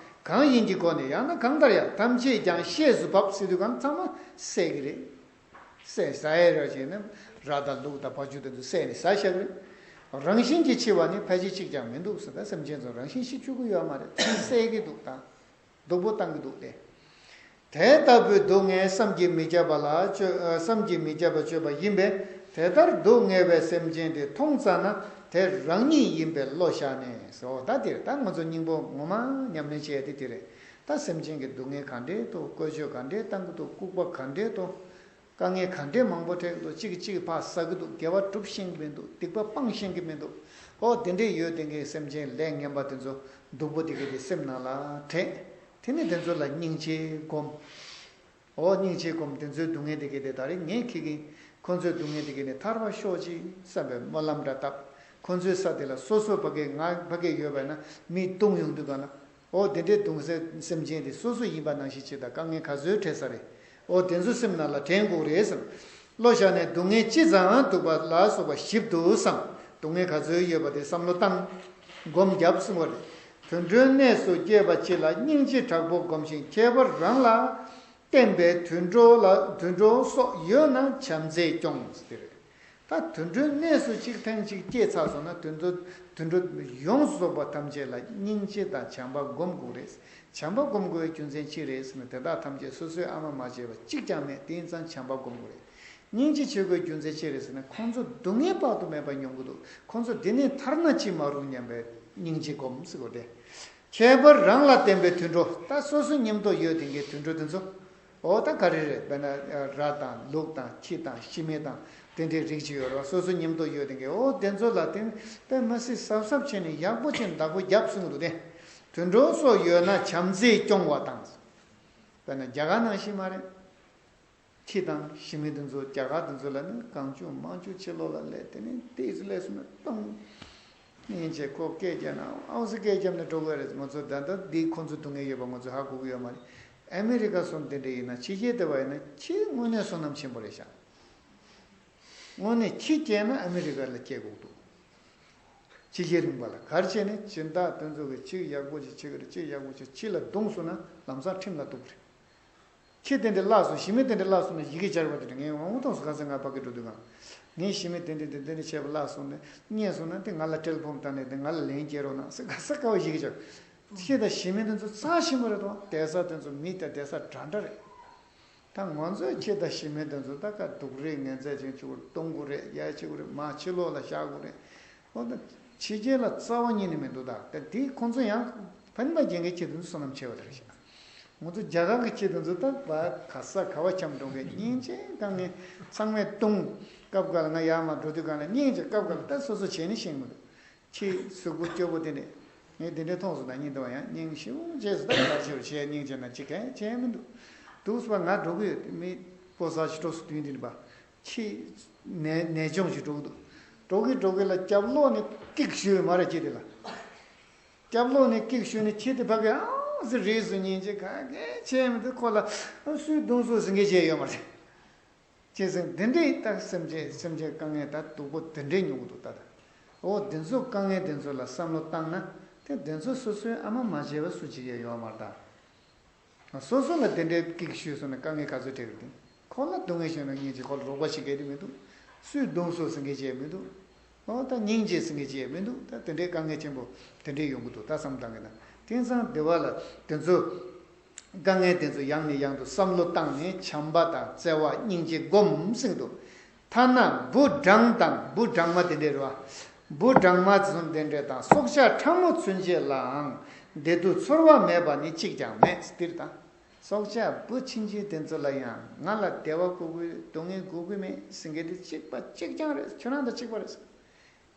གང་ཡིན་གྱི་སྒོ་ནས་ཡང་ན་གང་ལྟར་ཡང་ཐམས་ཅད་ཀྱང་ཤེས་སུ་བབས་ཟེར་དུས་གང་ཚང་མ་བསད་ཀྱི་རེད། བསད་ཟ་ཡས་ར་བྱས་ན་ར་དང་ལུག་དང་བ་ཕྱུགས་དེ་ཚོ་བསད་ནས་ཟ་བཞག་གི་རེད། རང་བཞིན་གྱིས་འཆི་བ་ནི་ཕལ་ཆེར་གཅིག་ཀྱང་མི་འདུག་ཟེར། ད་སེམས་ཅན་ཚོ་རང་བཞིན་ཤི་བཅུག་གི་ཡོད་མ་རེད། བསད་ཀྱི་འདུག་ད། སྡུག་པོ་བཏང་གི་འདུག་སྟེ། དེ་ལྟ་བུའི་སྡུག་བསྔལ་བསམ་གྱིས་མི་ཁྱབ་པ་ལ་སྤྱོད་ཨ་བསམ་གྱིས་མི་ཁྱབ་པ་སྤྱོད་པ་ཡིན་པས། དེ་ལྟར་སྡུག་བསྔལ་བའི་སེམས་ཅན་དེ་མཐོང་ཙ་ན་དེ་རང་ཉིད་ཡིན་པའི་བློ་བཞག་ནས་ཟེར། འོ་ད་དེར་ད་ང་ཚོ་སྙིང་པོ་ངོ་མ་ཉམས་ལེན་བྱས་ཏེ་དེ་རེད། ད་སེམས་ཅན་གྱི་སྡུག་བསྔལ་ག་འདྲས་འདུག་བཀོལ་སྤྱོད་ག་འདྲས་བཏང་གི་འདུག་ལྐུགས་པ་ག་འདྲས་འདུག་དཀའ་ངལ་ག་འདྲའི་མང་པོ་འཕྲད་འདུག་གཅིག་གིས་གཅིག་ཕར་ཟ་གི་འདུག་དགེ་བ་སྒྲུབ་ཤེས་ཀྱི་མི་འདུག་སྡིག་པ་སྤང་ཤེས་ཀྱི་མི་འདུག་ཨོ་དེ་འདྲའི་ཡོད་དེ་འགའི་སེམས་ཅན་ལས་ངན་པ་དེ་ཚོ་སྡུག་པོ་དེ་གའི་དེ་སེམས་ནང་ལ་དྲན། དེ་ནས་དེ་ཚོ་ལ་སྙིང་རྗེ་སྒོམ། ཨོ་སྙིང་རྗེ་སྒོམ། དེ་ཚོའི་སྡུག་བསྔལ་དེ་གའི་དེ་ད་རེས་ངས་ཁྱེད་ཀྱིས་ཁོ་ཚོའི་སྡུག་བསྔལ་དེ་གའི་ནས་ཐར་བར་ཤོག་ཅིག་བསམ་པའི་སྨོན་ལམ་འདྲ་བཏབ། ཁོ་ཚོའི་ས་དེ་ལ་སོ་སོ་ཕ་གའི་ང་ཕ་གའི་ཡོད་པ་ན་མིས་བཏུང་ཡོང་དུས་ག་ན། ཨོ་དེ་འདྲའི་གདུང་སེམས་སེམས་ཅན་དེ་སོ་སོ་ཡིན་པ་ནང་བཞིན་བྱེད། ད་དཀའ་ངལ་ག་ཚོད་འཕྲད་ས་རེད། ཨོ་དེ་ཚོ་སེམས་ནང་ལ་དྲན་དགོས་རེད་བསམ། བློ་བཞག་ནས་སྡུག་བསྔལ་ཅི་ཙམ་འདུག་པ་ལ་སོགས་པ་ཞིབ་ཏུ་བསམ། སྡུག་བསྔལ་ག་ཚོད་ཡོད་པ་དེ་བསམ་བློ་བཏང་། སྒོམ་རྒྱབ་གསུང་བ་རེད། དུད་འགྲོའི་གནས་སུ་སྐྱེས་པ་ཅིག་ལ་སྙིང་རྗེ་དྲག་པོ་སྒོམ་ཞིང་ཁྱད་པར་རང་ལ་བརྟེན་པའི་དུད་འགྲོ་ལ་དུད་འགྲོ་སོགས་ཡོད་ན་བྱམས་བརྩེས་སྐྱོང་ཟེར་རེད། ད་དུད་འགྲོའི་གནས་སུ་གཅིག་ཐེངས་གཅིག་སྐྱེས་ཚར་སོང་ན། དུད་འགྲོ་དུད་འགྲོ་ཡོངས་སུ་རྫོགས་པ་ཐམས་ཅད་ལ་སྙིང་རྗེ་དང་བྱམས་པ་སྒོམ་དགོས་རེད། བྱམས་པ་སྒོམ་དགོས་པའི་རྒྱུ་མཚན་ཅི་རེད་ཟེར་ན། དེ་དག་ཐམས་ཅད་སོ་སོའི་ཨ་མ་མ་བྱས་པ་གཅིག་ཀྱང་མེད། དེ་ཡིན་ཙང་བྱམས་པ་སྒོམ་དགོས་རེད། སྙིང་རྗེ་བྱེད་དགོས་རྒྱུ་མཚན་ཅི་རེད་ཟེར་ན། ཁོང་ཚོ་སྡུག་བསྔལ་དཔག་ཏུ་མེད་པ་མྱོང་གི་འདུག་ཁོང་ཚོ་འདི་ནས་ཐར་ན་ཅི་མ་རུང་སྙམ་པའི་སྙིང་རྗེ་སྒོམ་ཟེར་དགོས་ཏེ། ཁྱད་པར་རང་ལ་ལྡན་པའི་དུད་འགྲོ། ད་སོ་སོ་མཉམ་དུ་ཡོད་མཁན་གྱི་དུད་འགྲོ་དེ་ཚོ། འོ་ད་ག་རེ་རེད། དཔེར་ན་ར་དང་ལུག་དང་ཁྱི་དང་ཤི་མི་དང་དེ་འདྲའི་རིགས་ཅིག་ཡོད་རེད་བ། སོ་སོ་མཉམ་དུ་ཡོད་མཁན་གྱི། འོ་དེ་ཚོ་ལ་བརྟེན་དཔེ་མི་སྲིད་གཟབ་གཟབ་བྱས་ནས་ཡག་པོ་བྱས་ནས་བདག་པོ་རྒྱབ་གསུང་གི་འདུག་སྟེ། དུད་འགྲོ་སོགས་ཡོད་ན་བྱམས་བརྩེས་སྐྱོང་བ་དང་། དཔེར་ན་རྒྱ་གར་ནང་བཞིན་མ་རེད། ཁྱི་དང་ཤི་མི་དེ་ཚོ། རྒྱ་གར་དེ་ཚོ་ལ་ནི་གང་བྱུང་མང་བྱུང་ཕྱི་ལོགས་ལ་སླེབས། དེ་ནས་ཏོག་ཙམ་སླེབས་སོང་ན་ཏོང་། སྙིང་རྗེ། ཁོ་སྐད་རྒྱབ་ན་ཨའོ་ཟེར་སྐད་རྒྱབ་ནས་འགྲོ་གི་རེད། ང་ཚོ་ད་ལྟ་འདི་ཁོང་ཚོ་སྡུག་བསྔལ་ཡོད་པ་ང་ཚོ་ཧ་གོ་གི་ཡོད་མ་རེད། ཨ་མི་རི་ཀ་སོགས་འདི་འདྲ་ཡིན་ན། ཕྱི་རྒྱལ་དེ་བ་ཡིན་ན་ཁྱི་དངོས་གནས་བསོད་ནམས་ཆེན་པོ་རེད་ཤག་དངོས་གནས་ཁྱི་སྐྱེས་ན་ཨ་མི་རི་ཀ་ལ་སྐྱེ་དགོས་འདུག་ཕྱི་རྒྱལ་རིམ་པ་ལ། ག་རེ་བྱས་ནས་སྦྱིན་བདག་དེ་ཚོ་གིས་ཅིག་ཡག་པོ་ཅིག་བྱེད་ཀྱི་རེད། ཅིག་ཡག་པོ་ཅིག་ཁྱི་ལ་བརྡུངས་སོང་ན་ལམ་སང་ཁྲིམས་ལ་གཏུག་གི་རེད། ཁྱི་དེ་འདྲ་བརླགས་སོང་། ཤི་མི་དེ་འདྲ་བརླགས་སོང་ན་ཡི་གེ་སྦྱར་བ་དེ་འདྲ། ངས་འོང་ཐོངས་སུ་ག་ཚོད་ང་ཕ་གི་འགྲོ་དུས་གང་། ངས་ཤི་མི་དེ་འདྲ་དེ་འདྲ་བྱས་པ་བརླགས་སོང་ནས་རྙེད་སོང་ན། དེ་ང་ལ་ཊེ་ལི་ཕོན་བཏང་ནས། དེ་ང་ལ་ལན་སྐྱེལ་རོགས་གནང་ཟེར། ག་ས་ག་བ་ཡི་གེ་སྦྱར། ཁྱི་དང་ཤི་མི་དེ་ཚོ་རྩ་ཆེན་པོ་རེད་དོ། བསྡད་ས་དེ་ཚོ་མི་དང་བསྡད་ས་འདྲ་འདྲ་རེད། ད་ང་ཚོས་ཁྱི་དང་ཤི་མི་དེ་ཚོ་ད་ག་སྡུག་རུས་ངན་ཚད་ཅན་ཅིག་གཏོང་དགོས་རེད། ཡ་ཅིག་རེད། མར་ཕྱི་ལོགས་ལ་བཞག་དགོས་རེད། འོ་ད་ཕྱི་རྒྱལ་ལ་རྩ་བ་ཉིད་ནས་མི་འདུག་ད་དེ་དེ་ཁོང་ཚོ་ཡང་ཕན་པ་རྒྱག་མཁན་ཁྱི་དེ་ཚོ་བསོད་ནམས་ཆེ་བ་དེ་རེད་ཤག་ང་ཚོ་རྒྱ་གར་གྱི་ཁྱི་དེ་ཚོ་ད་བ་ག་ས་ག་བ་འཁྱམས་འགྲོ་མཁན། སྙིང་རྗེ་དཀའ་ངལ་ཚང་མས་བརྡུངས། སྐབས་འགའ་ལ་ང་ཡར་མར་འགྲོ་དུས་གང་ལ་སྙིང་རྗེ། སྐབས་འགའ་ལ་ད་སོ་སོ་བྱས་ནས་ཤེས་མི་འདུག་ཁྱི་གཟུགས་པོ་སྐྱོ་པོ་དེ་འདྲས། ངས་དེ་འདྲས་མཐོང་སོང་ན་སྙིང་འདོད་པ་ཡང་སྙིང་ཞེ་པོ་རྗེས་སུ་ད་གར་ཆེ་བར་བྱས། སྙིང་རྗེ་ན་ཅི་གང་བྱས་མི་འདུག་འདུག་སེ་བ་ང་འགྲོ་གི་ཡོད། མི་ཕོ་གསར་ཞིག་འགྲོ་སོང་དུས་འདི་འདྲ་བ། ཁྱི་ནད་ནད་གཅོང་ཞིག་འགྲོ་གི་འདུག་འགྲོ་གི་འགྲོ་གི་ལ་རྒྱབ་ལོགས་ནས་ཀིག་ཞུས་མ་རེད། ཁྱི་དེ་ལ་རྒྱབ་ལོགས་ནས་ཀིག་ཞུས་ནས་ཁྱི་དེ་ཕ་གི་ཨང་ཟེར་རེས་སུ་སྙིང་རྗེ་ག་གེ་བྱས་མི་འདུག་ཁོ་ལ་སུས་བརྡུངས་སོང་ཟེར་མཁན་བྱས་ཡོད་མ་རེད། བྱས་ཙང་འདི་འདྲའི་ད་སེམས་ཅན་སེམས་ཅན་དཀའ་ངལ་ད་སྡུག་པོ་དེ་འདྲའི་མྱོང་གི་འདུག་ད་ད། འོ་འདི་ཚོ་དཀའ་ངལ་འདི་ཚོ་ལ་བསམ་བློ་བཏང་ན། དེ་འདི་ཚོ་སོ་སོའི་ཨ་མ་མ་བྱས་པ་སུ་གཅིག་ཡང་ཡོད་མ་རེད་ད། སོ་སོ་ལ་དེ་འདྲའི་ཀིག་ཞུས་སོང་ན་དཀའ་ངལ་ག་ཚོད་འཕྲད་ཀྱི་འདུག་ཁོ་ལ་སྡུག་བསྔལ་བྱུང་ན་སྙིང་རྗེ། ཁོ་ལ་རོགས་པ་བྱེད་མཁན་དེ་མི་འདུག་སུས་བརྡུངས་སོང་ཟེར་མཁན་བྱས་མི་འདུག་འོ་ད་སྙིང་རྗེ་ཟེར་མཁན་བྱས་མི་འདུག་ད་དེ་འདྲའི་དཀའ་ངལ་ཆེན་པོ་དེ་འདྲའི་ཡོང་གི་འདུག་ད་བསམ་བཏང་གི་ན། དེང་སང་སྡེ་བ་ལ་དེ་ཚོ་དཀའ་ངལ་དེ་ཚོ་ཡང་ནས་ཡང་དུ་བསམ་བློ་བཏང་ནས་བྱམས་པ་དང་བརྩེ་བ་སྙིང་རྗེ་སྒོམ་ཟེར་གྱི་འདུག་ཐ་ན་བུ་བྲང་དང་། བུ་བྲང་མ་དེ་འདྲས་རེད་བ། བུ་བྲང་མ་ཚོ་དེ་འདྲས་དང་། སྲོག་ཆགས་ཕྲ་མོ་ཚུན་ཆད་ལའང་བདེ་སྡུག་ཚོར་བ་མེད་པ་ནི་གཅིག་ཀྱང་མེད། འདིར་དང་། སྲོག་ཆགས་བུ་ཆུང་ཆུང་དེ་ཚོ་ལ་ཡང་ང་ལ་བདེ་བ་དགོས་ཀྱི་ཡོད། སྡུག་བསྔལ་དགོས་ཀྱི་མེད་ཟེར་མཁན་དེ་གཅིག་པ་གཅིག་རྐྱང་རེད། ཁྱོད་རང་དང་གཅིག་པ་རེད།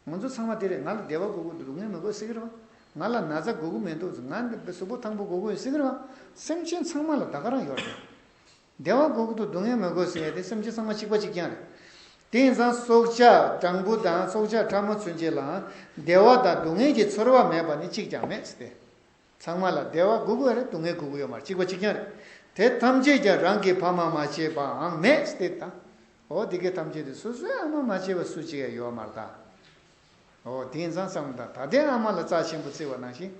ང་ཚོ་ཚང་མ་དེ་རེད། ང་ལ་བདེ་བ་དགོས་ཀྱི་འདུག་སྡུག་བསྔལ་མི་དགོས་ཟེར་གྱི་རེད་བ། ང་ལ་ན་ཚ་དགོས་ཀྱི་མི་འདུག་ང་འདི་གཟུགས་པོ་ཐང་པོ་དགོས་ཀྱི་ཡོད་ཟེར་གྱི་རེད་བ། སེམས་ཅན་ཚང་མ་ལ་ད་ག་རང་ཡོད་རེད། བདེ་བ་དགོས་ཀྱི་འདུག་སྡུག་བསྔལ་མི་དགོས་ཟེར་ཡ་དེ་སེམས་ཅན་ཚང་མ་གཅིག་པ་གཅིག་རྐྱང་རེད། དེ་ཡིན་ཙང་སྲོག་ཆགས་སྦྲང་བུ་དང་སྲོག་ཆགས་ཕྲ་མོ་ཚུན་ཆད་ལའང་བདེ་བ་དང་སྡུག་བསྔལ་གྱི་ཚོར་བ་མེད་པ་ནི་གཅིག་ཀྱང་མེད་ཟེར་ཏེ། ཚང་མ་ལ་བདེ་བ་དགོས་ཀྱི་ཡོད་རེད། སྡུག་བསྔལ་དགོས་ཀྱི་ཡོད་མ་རེད། གཅིག་པ་གཅིག་རྐྱང་རེད། དེ་ཐམས་ཅད་ཀྱང་རང་གི་ཕ་མ་མ་བྱས་པའང་མེད་ཟེར་ཏེ་དང་། འོ་དེ་གའི་ཐམས་ཅད་དེ་སོ་སོའི་ཨ་མ་མ་བྱས་པ་སུ་གཅིག་ཡང་ཡོད་མ་རེད་ད། འོ་དེ་ཡིན་ཙང་བསམ་དང་། ད་ལྟའི་ཨ་མ་ལ་རྩ་ཆེན་པོ་བརྩི་བ་ནང་བཞིན།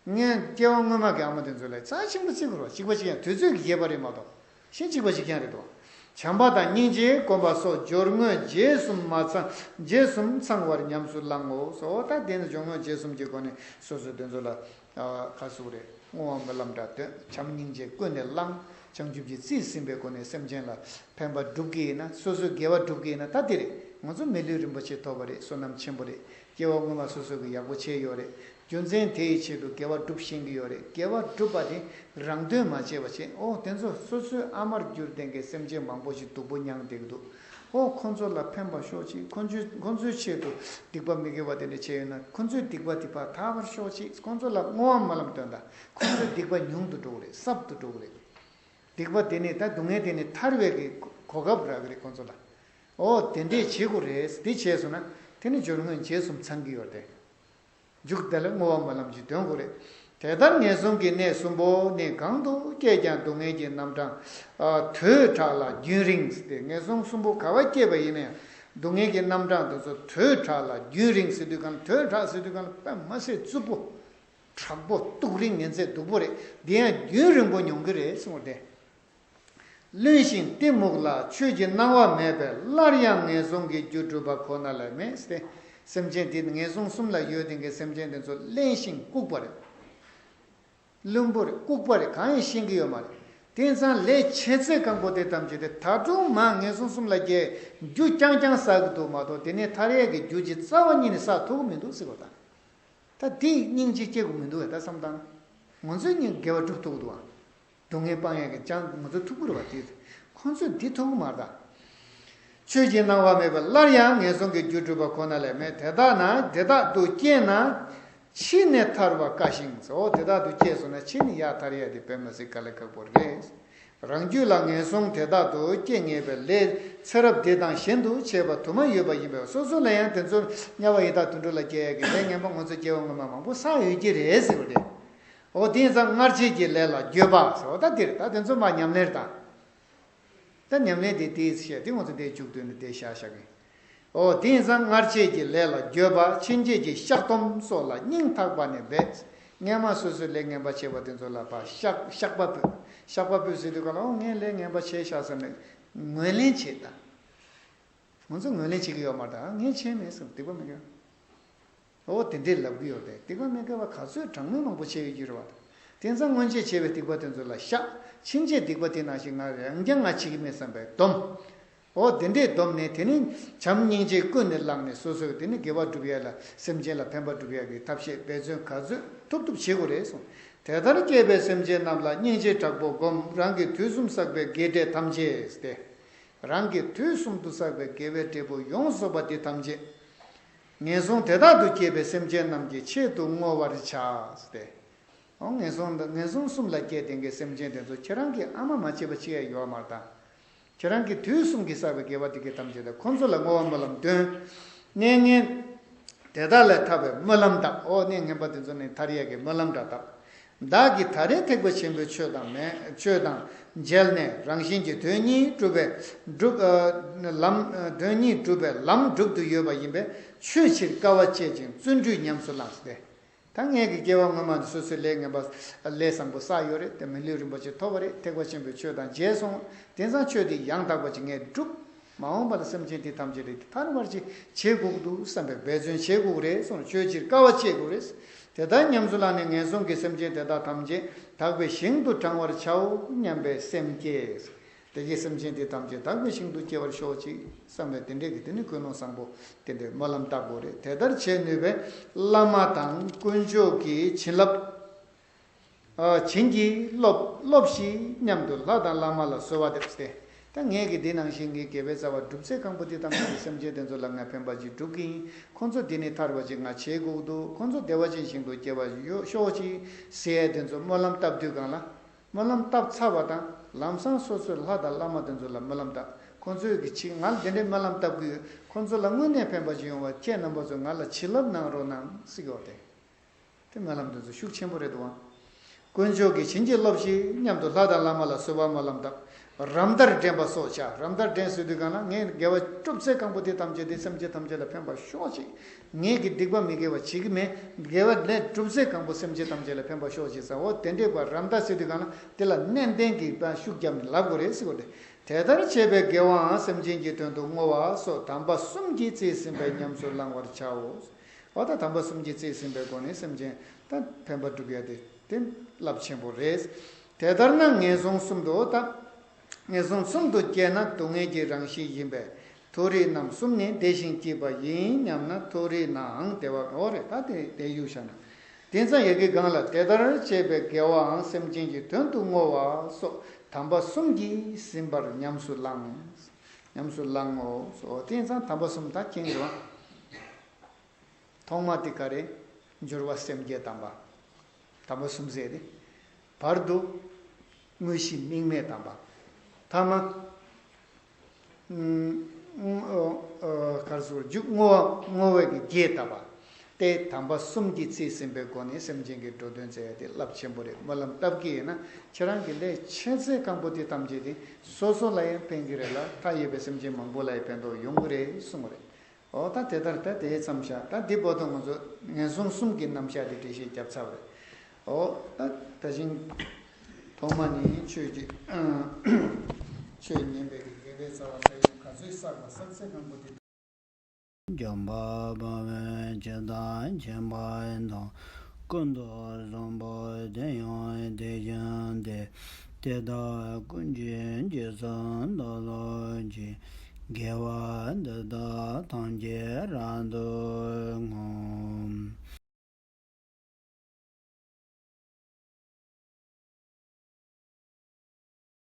སྔོན་སྐྱེ་བ་སྔོན་མ་གི་ཨ་མ་དེ་ཚོ་ལ་རྩ་ཆེན་པོ་བརྩི་དགོས་རེད་བ། གཅིག་པ་གཅིག་ཡང་དུས་ཚོད་ཀྱིས་རྒྱས་པ་རེད་མ་གཏོགས། གཞན་གཅིག་པ་གཅིག་རྐྱང་རེད་དོ། བྱམས་པ་དང་སྙིང་རྗེ་སྒོམ་པ་སོགས་སྦྱོར་དངོས་རྗེས་གསུམ་མ་ཚང་། རྗེས་གསུམ་ཚང་བར་ཉམས་སུ་བླང་ངོ་། སོ་ད་དེ་ནི་སྦྱོར་དངོས་རྗེས་གསུམ་གྱི་སྒོ་ནས་སོ་སོའི་དེ་ཚོ་ལ་ཨ་ག་ཟེར་དགོས་རེད། བསྔོ་བ་སྨོན་ལམ་འདྲ་འདོན། བྱམས་སྙིང་རྗེ་ཀུན་ནས་བླང་། བྱང་ཆུབ་ཀྱི་རྩིས་ཟིན་པའི་སྒོ་ནས་སེམས་ཅན་ལ་ཕན་པ་སྒྲུབ་ཀྱི་ཡིན་ན། སོ་སོའི་དགེ་བ་སྒྲུབ་ཀྱི་ཡིན་ན། ད་དེ་རེད། ང་ཚོ་མི་ལུས་རིན་པོ་ཆེ་ཐོབ་པ་རེད། བསོད་ནམས་ཆེན་པོ་རེད། སྐྱེ་བ་སྔོན་མ་སོ་སོ་གི་ཡག་པོ་བྱས་ཡོད་རེད། རྒྱུ་མཚན་དེ་ཡི་ཆེད་དུ་དགེ་བ་སྒྲུབ་ཤེས་ཀྱི་ཡོད་རེད། དགེ་བ་སྒྲུབ་པ་དེ་རང་དོན་མ་བྱས་པ་བྱས། ཨོ་དེ་ཚོ་སོ་སོའི་ཨ་མར་གྱུར་ལྡན་གྱི་སེམས་ཅན་མང་པོ་ཞིག་སྡུག་པོ་མྱངས་བསྡད་ཀྱི་འདུག་ཨོ་ཁོ་ཚོ་ལ་ཕན་པ་ཤོག་ཅིག་ཁོ་ཚོའི་ཁོ་ཚོའི་ཆེད་དུ་སྡིག་པ་མི་དགེ་བ་དེ་འདྲ་བྱས་ཡོད་ན། ཁོ་ཚོའི་སྡིག་པ་དེ་ཕར་དག་པར་ཤོག་ཅིག་ཁོ་ཚོ་ལ་བསྔོ་བ་སྨོན་ལམ་འདོན་དང་། ཁོ་ཚོའི་སྡིག་པ་ཉུང་དུ་འགྲོ་གི་རེད། སྲབ་ཏུ་འགྲོ་གི་རེད། སྡིག་པ་དེ་ནས་ད་སྡུག་བསྔལ་དེ་ནས་ཐར་བའི་གི་གོ་སྐབས་རག་གི་རེད་ཁོང་ཚོ་ལ། ཨོ་དེ་འདྲས་བྱེད་དགོས་རེད། དེ་བྱས་སོང་ན་དེ་ནི་སྦྱོར་དངོས་རྗེས་གསུམ་ཚང་གི་ཡོད་རེད། མཇུག་དེ་ལ་བསྔོ་བ་སྨོན་ལམ་ཅིག་འདོན་དགོས་རེད། དེ་ལྟར་ངན་སོང་གི་གནས་གསུམ་པོ་ནི་གང་དུ་སྐྱེས་ཀྱང་སྡུག་བསྔལ་གྱི་རྣམ་གྲངས་ཨ་དོས་དྲག་ལ་རྒྱུན་རིང་ཟེར་ཏེ། ངན་སོང་གསུམ་པོ་ག་བ་སྐྱེས་པ་ཡིན་ན་ཡང་སྡུག་བསྔལ་གྱི་རྣམ་གྲངས་དེ་ཚོ་དོས་དྲག་ལ་རྒྱུན་རིང་ཟེར་དུས་གང་། དོས་དྲག་ཟེར་དུས་གང་དཔེ་མ་སྲིད་རྩུབ་པོ། དྲག་པོ་སྡུག་རིང་ངན་ཚད་སྡུག་པོ་རེད། འདི་ཡང་རྒྱུན་རིང་པོ་མྱོང་གི་རེད་གསུངས་པ་དེ། བླུན་ཞིང་གཏི་མུག་ལ། ཆོས་ཀྱི་སྣང་བ་མེད་པས། སླར་ཡང་ངན་སོང་གི་རྒྱུར་གྲུབ་པ་ཁོ་ན་ལས་མེད་ཟེར་ཏེ། སེམས་ཅན་དེ་ངན་སོང་གསུམ་ལ་ཡོད་དེ་གའི་སེམས་ཅན་དེ་ཚོ་བླུན་ཞིང་ལྐུགས་པ་རེད། བླུན་པོ་རེད། ལྐུགས་པ་རེད། གང་ཡང་ཤེས་ཀྱི་ཡོད་མ་རེད། དེང་སང་ལས་ཆེ་ཚད་གང་པོ་དེ་ཐམས་ཅད་དེ་ད་དུང་མ་ངན་སོང་གསུམ་ལ་སྐྱེ། རྒྱུ་རྐྱང་རྐྱང་བསགས་ཀྱི་འདུག་མ་གཏོགས་དེ་ནས་ཐར་ཡས་ཀྱི་རྒྱུ་ཅིག་རྩ་བ་ཉིད་ནས་བསགས་ཐུབ་ཀྱི་མི་འདུག་ཟེར་བ་དང་། ད་དེ་སྙིང་རྗེ་སྐྱེ་དགོས་མི་འདུག་གས། ད་བསམ་བཏང་། ང་ཚོས་སྙིང་དགེ་བ་སྒྲུབ་ཐུབ་ཀྱི་འདུག་ཨ། སྡུག་བསྔལ་སྤང་ཡས་ཀྱི་ཅང་ང་ཚོ་ཐུབ་ཀྱི་རེད་པ། དེ་ཁོང་ཚོས་འདི་ཐུབ་ཀྱི་མ་རེད་ད། ཆོས་ཀྱི་སྣང་བ་མེད་པར། སླར་ཡང་ངན་སོང་གི་རྒྱུར་གྲུབ་པ་ཁོ་ན་ལས་མེད། དེ་དག་ན་དེ་དག་ཏུ་སྐྱེས་ན། ཕྱིས་ནས་ཐར་བ་དཀའ་ཞིང་། འོ་དེ་དག་ཏུ་སྐྱེས་སོང་ན་ཕྱིས་ནས་ཡར་ཐར་ཡས་དེ་དཔེ་མི་སྲིད་དཀའ་ལས་ཁག་པོ་རེད། རང་རྒྱུད་ལ་ངན་སོང་དེ་དག་ཏུ་སྐྱེ་ངེས་པའི་ལས་ཚེ་རབས་འདི་དང་གཞན་དུ་བྱས་པ་དུ་མ་ཡོད་པ་ཡིན་པས། སོ་སོ་ལ་ཡང་དེ་ཚོ་དམྱལ་བ་ཡི་དྭགས་དུད་འགྲོ་ལ་སྐྱེ་ཡས་ཀྱི་ལས་ངན་པ་ང་ཚོ་སྐྱེ་བ་སྔོན་མ་མང་པོ་བསགས་ཡོད་ཀྱི་རེད་ཟེར་བ་རེད། འོ་དེ་ཡིན་ཙང་སྔར་བྱས་ཀྱི་ལས་ལ་འགྱོད་པ་ཟེར་བ་ད་འདིར་ད་དེ་ཚོ་མ་ཉམས་ལེན་དང་། ད་ཉམས་ལེན་དེ་དེའི་ཚེ་དེ་ང་ཚོ་དེའི་མཇུག་བསྡུས་ནས་དེ་བཞག་བཞག་གི། འོ་དེ་ཡིན་ཙང་སྔར་བྱས་ཀྱི་ལས་ལ་འགྱོད་པ། ཕྱིན་ཆད་ཀྱི་བཤགས་སྡོམ་སོགས་ལ་སྙིང་ཐག་པ་ནས་འབད། སྔན་མ་སོ་སོའི་ལས་ངན་པ་བྱས་པ་དེ་ཚོ་ལ་ཕར་བཤགས་བཤགས་པ་ཕུལ། བཤགས་པ་ཕུལ་ཟེར་དུས་ག་ལ་འོ་ངས་ལས་ངན་པ་བྱས་བཞག་བསམ་ནས་ངོས་ལེན་བྱེད་དང་། ང་ཚོ་ངོས་ལེན་བྱེད་ཀྱི་ཡོད་མ་རེད་ད། ངས་བྱས་མེད་བསམ་སྡིག་པ་མི་དགེ། འོ་དེ་འདྲས་ལབ་ཀྱི་ཡོད་རེད། སྡིག་པ་མི་དགེ་བ་ག་ཚོད་གྲངས་མེད་མང་པོ་བྱས་ཡོད་ཀྱི་རེད་བ། དེང་སང་སྔོན་ཆད་བྱས་པའི་སྡིག་པ་དེ་ཚོ་ལ་བཤགས། ཕྱིན་ཆད་སྡིག་པ་དེ་ནང་བཞིན་ང་རང་རྐྱང་ང་བྱེད་ཀྱི་མེད་བསམ་པའི་སྡོམ། འོ་དེ་འདྲས་སྡོམ་ནས་དེ་ནི་བྱམས་སྙིང་རྗེ་ཀུན་ནས་བསླངས་ནས་སོ་སོས་དེ་ནི་དགེ་བ་སྒྲུབ་ཡས་ལ་སེམས་ཅན་ལ་ཕན་པ་སྒྲུབ་ཡས་ཀྱི་ཐབས་ཤེས་འབད་བརྩོན་ག་ཚོད་ཐུབ་ཐུབ་བྱེད་དགོས་རེད་གསུངས། དེ་ལྟར་སྐྱེས་པའི་སེམས་ཅན་རྣམས་ལ་སྙིང་རྗེ་དྲག་པོ་བསྒོམ། རང་གིས་དུས་གསུམ་བསགས་པའི་དགེ་འབྲས་ཐམས་ཅད་དེ། རང་གིས་དུས་གསུམ་དུ་བསགས་པའི་དགེ་བའི་འབྲས་བུ་ཡོངས་རྫོགས་པ་དེ་ཐམས་ཅད། ངན་སོང་དེ་དག་ཏུ་སྐྱེས་པའི་སེམས་ཅན་རྣམས་ཀྱི་ཆེད་དུ་བསྔོ་བར་བྱ་སྟེ། འོ་ངན་སོང་ངན་སོང་གསུམ་ལ་སྐྱེས་དེ་འགའི་སེམས་ཅན་དེ་ཚོ་ཁྱེད་རང་གིས་ཨ་མ་མ་བྱས་པ་ཅི་ཡང་ཡོད་མ་རེད་ད། ཁྱེད་རང་གིས་དུས་གསུམ་གྱི་བསགས་པའི་དགེ་བ་དེ་གའི་ཐམས་ཅད་དང་ཁོང་ཚོ་ལ་བསྔོ་བ་སྨོན་ལམ་འདོན། གནས་ངན་དེ་དག་ལས་ཐར་བའི་སྨོན་ལམ་བཏབ། འོ་གནས་ངན་པ་དེ་ཚོ་ནས་ཐར་ཡས་ཀྱི་སྨོན་ལམ་འདྲ་བཏབ། བདག་གིས་ད་རེས་ཐེག་པ་ཆེན་པོའི་ཆོས་དང་མེད་ཆོས་དང་མཇལ་ནས་རང་བཞིན་གྱིས་དོན་གཉིས་གྲུབ་པའི་སྒྲུབ་ཨ་ལམ་ཨ་དོན་གཉིས་གྲུབ་པའི་ལམ་སྒྲུབ་ཏུ་ཡོད་པ་ཡིན་པས་ཆོས་ཕྱིར་དཀའ་བ་སྤྱད་ཅིང་བརྩོན་འགྲུས་ཉམས་སུ་བླངས་ཏེ། ད་ངེད་ཀྱི་སྐྱེ་བ་སྔོན་མ་ནས་སོ་སོའི་ལས་ངན་པ་ལས་བཟང་པོ་བསགས་ཡོད་རེད་དེ་མི་ལུས་རིན་པོ་ཆེ་ཐོབ་པ་རེད་ཐེག་པ་ཆེན་པོའི་ཆོས་དང་མཇལ་སོང་དེང་སང་ཆོས་དེ་ཡང་དག་པ་ཅིག་ངས་བསྒྲུབ། མ་འོངས་པ་ལ་སེམས་ཅན་དེ་ཐམས་ཅད་རིགས་ཐར་བར་ཅིག་བྱེད་དགོས་ཀྱི་འདུག་བསམ་པའི་འབད་བརྩོན་བྱེད་དགོས་ཀྱི་རེད་གསུངས། ཆོས་ཕྱིར་དཀའ་བ་སྤྱད་དགོས་རེད། དེ་ལྟར་ཉམས་སུ་བླངས་ནས་ངན་སོང་གི་སེམས་ཅན་དེ་དག་ཐམས་ཅད་དག་པའི་ཞིང་དུ་དྲང་བར་བྱའོ་སྙམ་པའི་སེམས་བསྐྱེད། དེ་གའི་སེམས་ཅན་དེ་ཐམས་ཅད་དག་པའི་ཞིང་དུ་སྐྱེ་བར་ཤོག་ཅིག་བསམ་པའི་དེ་འདྲས་ཀྱི་དེ་ནི་ཀུན་སློང་བཟང་པོ་དེ་འདྲའི་སྨོན་ལམ་བཏབ་དགོས་རེད། དེ་ལྟར་བྱེད་ནུས་པའི་བླ་མ་དང་དཀོན་མཆོག་གི་བྱིན་རླབས། ཨ། བྱིན་གྱིས་རློབས་རློབས་ཤིག་སྙམ་དུ་ལྷ་དང་བླ་མ་ལ་གསོལ་བ་འདེབས་ཏེ། ད་ངས་ཀྱི་འདི་ནང་བཞིན་གྱི་དགེ་བའི་རྩ་བ་སྒྲུབ་ཚེ་གང་པོ་འདི་ཐམས་ཅད་ཀྱི་སེམས་ཅན་དེ་ཚོ་ལ་ང་ཕན་པ་ཅིག་སྒྲུབ་ཀྱི་ཡིན། ཁོང་ཚོ་འདི་ནས་ཐར་བ་ཅིག་ང་བྱེད་དགོས་འདུག་ཁོང་ཚོ་བདེ་བ་ཅན་ཞིང་དུ་སྐྱེ་བ་ཡོ་ཤོག་ཅིག་ཟེར་ཡས་དེ་ཚོ་སྨོན་ལམ་བཏབ་དུས་སྒང་ལ། སྨོན་ལམ་བཏབ་ཚར་བ་དང་ལམ་སང་སོ་སོའི་ལྷ་དང་བླ་མ་དེ་ཚོ་ལ་སྨོན་ལམ་བཏབ། ཁོང་ཚོས་ཀྱི་ཅིག་ང་ལ་འདི་འདྲའི་སྨོན་ལམ་བཏབ་ཀྱི་ཡོད། ཁོང་ཚོ་ལ་དངོས་གནས་ཕན་པ་ཅིག་ཡོང་བ་ཁྱེད་རྣམ་པ་ཚོས་ང་ལ་བྱིན་རླབས་གནང་རོགས་གནང་ཟེར་གྱི་ཡོད་དེ། དེ་སྨོན་ལམ་དེ་ཚོ་ཤུགས་ཆེན་པོ་རེད་འདུག་ཨང་། དཀོན་མཆོག་གིས་བྱིན་གྱིས་རློབས་ཤིག་སྙམ་དུ་ལྷ་དང་བླ་མ་ལ་གསོལ་བ་སྨོན་ལམ་བཏབ། རམ་འདར་འདྲེན་པ་སོགས་བྱ། རམ་འདར་འདྲེན་ཟེར་དུས་གང་ལ་ངས་དགེ་བ་སྒྲུབ་ཚེ་གང་པོ་དེ་ཐམས་ཅད་དེ་སེམས་ཅན་ཐམས་ཅད་ལ་ཕན་པ་ཤོག་ཅིག་ངས་ཀྱི་སྡིག་པ་མི་དགེ་བ་བྱེད་ཀྱི་མེད། དགེ་བ་ལས་སྒྲུབ་ཚེ་གང་པོ་སེམས་ཅན་ཐམས་ཅད་ལ་ཕན་པ་ཤོག་ཅིག་ཟེར། འོ་དེ་འདྲས་པ་རམ་འདར་ཟེར་དུས་གང་ལ་དེ་ལ་ནན་ཏན་གྱིས་ཤུགས་བརྒྱབ་ནས་ལབ་དགོས་རེད་ཟེར་གོ་དེ། དེ་ལྟར་བྱས་པའི་དགེ་བའང་སེམས་ཅན་གྱི་དོན་དུ་བསྔོ་བ་སོགས་དམ་པ་གསུམ་གྱིས་རྩིས་ཟིན་པས་ཉམས་སུ་བླང་བར་བྱའོ། འོ་ད་དམ་པ་གསུམ་གྱིས་རྩིས་ཟིན་པའི་སྒོ་ནས་སེམས་ཅན་ད་ཕན་པ་སྒྲུབ་ཡ་དེ་དེ་རླབས་ཆེན་པོ་རེད། དེ་ལྟར་ན་ངན་སོང་གསུམ་དུ་ད། ངན་སོང་གསུམ་དུ་སྐྱེས་ན་སྡུག་བསྔལ་གྱི་རང་བཞིན་ཡིན་པས་མཐོ་རིས་རྣམས་གསུམ་ནི་བདེ་ཞིང་སྐྱིད་པ་ཡིན་སྙམ་ན་མཐོ་རིས་ནའང་བདེ་བ་འོ་རེད་ད་དེ་དེ་གཡུག་བཞག་ན། དེང་སང་ཡ་གི་སྒང་ལ་དེ་ལྟར་བྱས་པའི་དགེ་བའང་སེམས་ཅན་གྱི་དོན་དུ་བསྔོ་བ་སོགས་དམ་པ་གསུམ་གྱིས་ཟིན་པར་ཉམས་སུ་བླང་། ཉམས་སུ་བླང་ངོ་། དེང་སང་དམ་པ་གསུམ་ད་མཁྱེན་གྱི་རེད་བ། ཐོག་མ་དེ་ག་རེ། འབྱོར་བ་སེམས་བསྐྱེད་དམ་པ། དམ་པ་གསུམ་ཟེར་ཏེ། བར་དུ། དངོས་གཞི་དམིགས་མེད་དམ་པ། ཐ་མ། གར་སོར་འཇུག་བསྔོ་བ་བསྔོ་བའི་གི་རྒྱས་བཏབ་པ། སྟེ་དམ་པ་གསུམ་གྱིས་རྩིས་ཟིན་པའི་སྒོ་ནས་སེམས་ཅན་གྱི་འགྲོ་དོན་མཛད་དེ་རླབས་ཆེན་པོ་རེད། སྨོན་ལམ་བཏབ་ཀྱི་ཡིན་ན་ཁྱེད་རང་གི་ལས་ཆེ་ཚད་གང་པོ་དེ་ཐམས་ཅད་དེ་སོ་སོ་ལ་ཡང་ཕན་གྱི་རེད་ལ་མཐའ་ཡས་པའི་སེམས་ཅན་མང་པོ་ལ་ཡང་ཕན་ཐོགས་ཡོང་གི་རེད་གསུངས་པ་རེད། འོ་ད་དེ་ལྟར་ད་དེའི་མཚམས་བཞག་ད་འདི་བར་དུ་ང་ཚོ་ངན་སོང་གསུམ་གྱི་རྣམ་གཞག་དེ་འགྲེལ་བཤད་བརྒྱབ་ཚར་བ་རེད། འོ་ད་ད་ཅིང་ཐོག་མ་ནི་ཆོས་ཀྱི་ ཞེས་ཉན་པའི་དགེ་བའི་རྩ་བ་ས་ཡོམ་ག་ཚོད་བསགས་པ་བསགས་ཚད་སྙོམས་པོ་དེ། འཇམ་དཔལ་དཔའ་བོས་ཇི་ལྟར་མཁྱེན་པ་དང་། ཀུན་ཏུ་བཟང་པོ་དེ་ཡང་དེ་བཞིན་ཏེ། དེ་དག་ཀུན་གྱི་རྗེས་སུ་བདག་སློབ་ཅིང་། དགེ་བ་འདི་དག་ཐམས་ཅད་རབ་ཏུ་བསྔོ།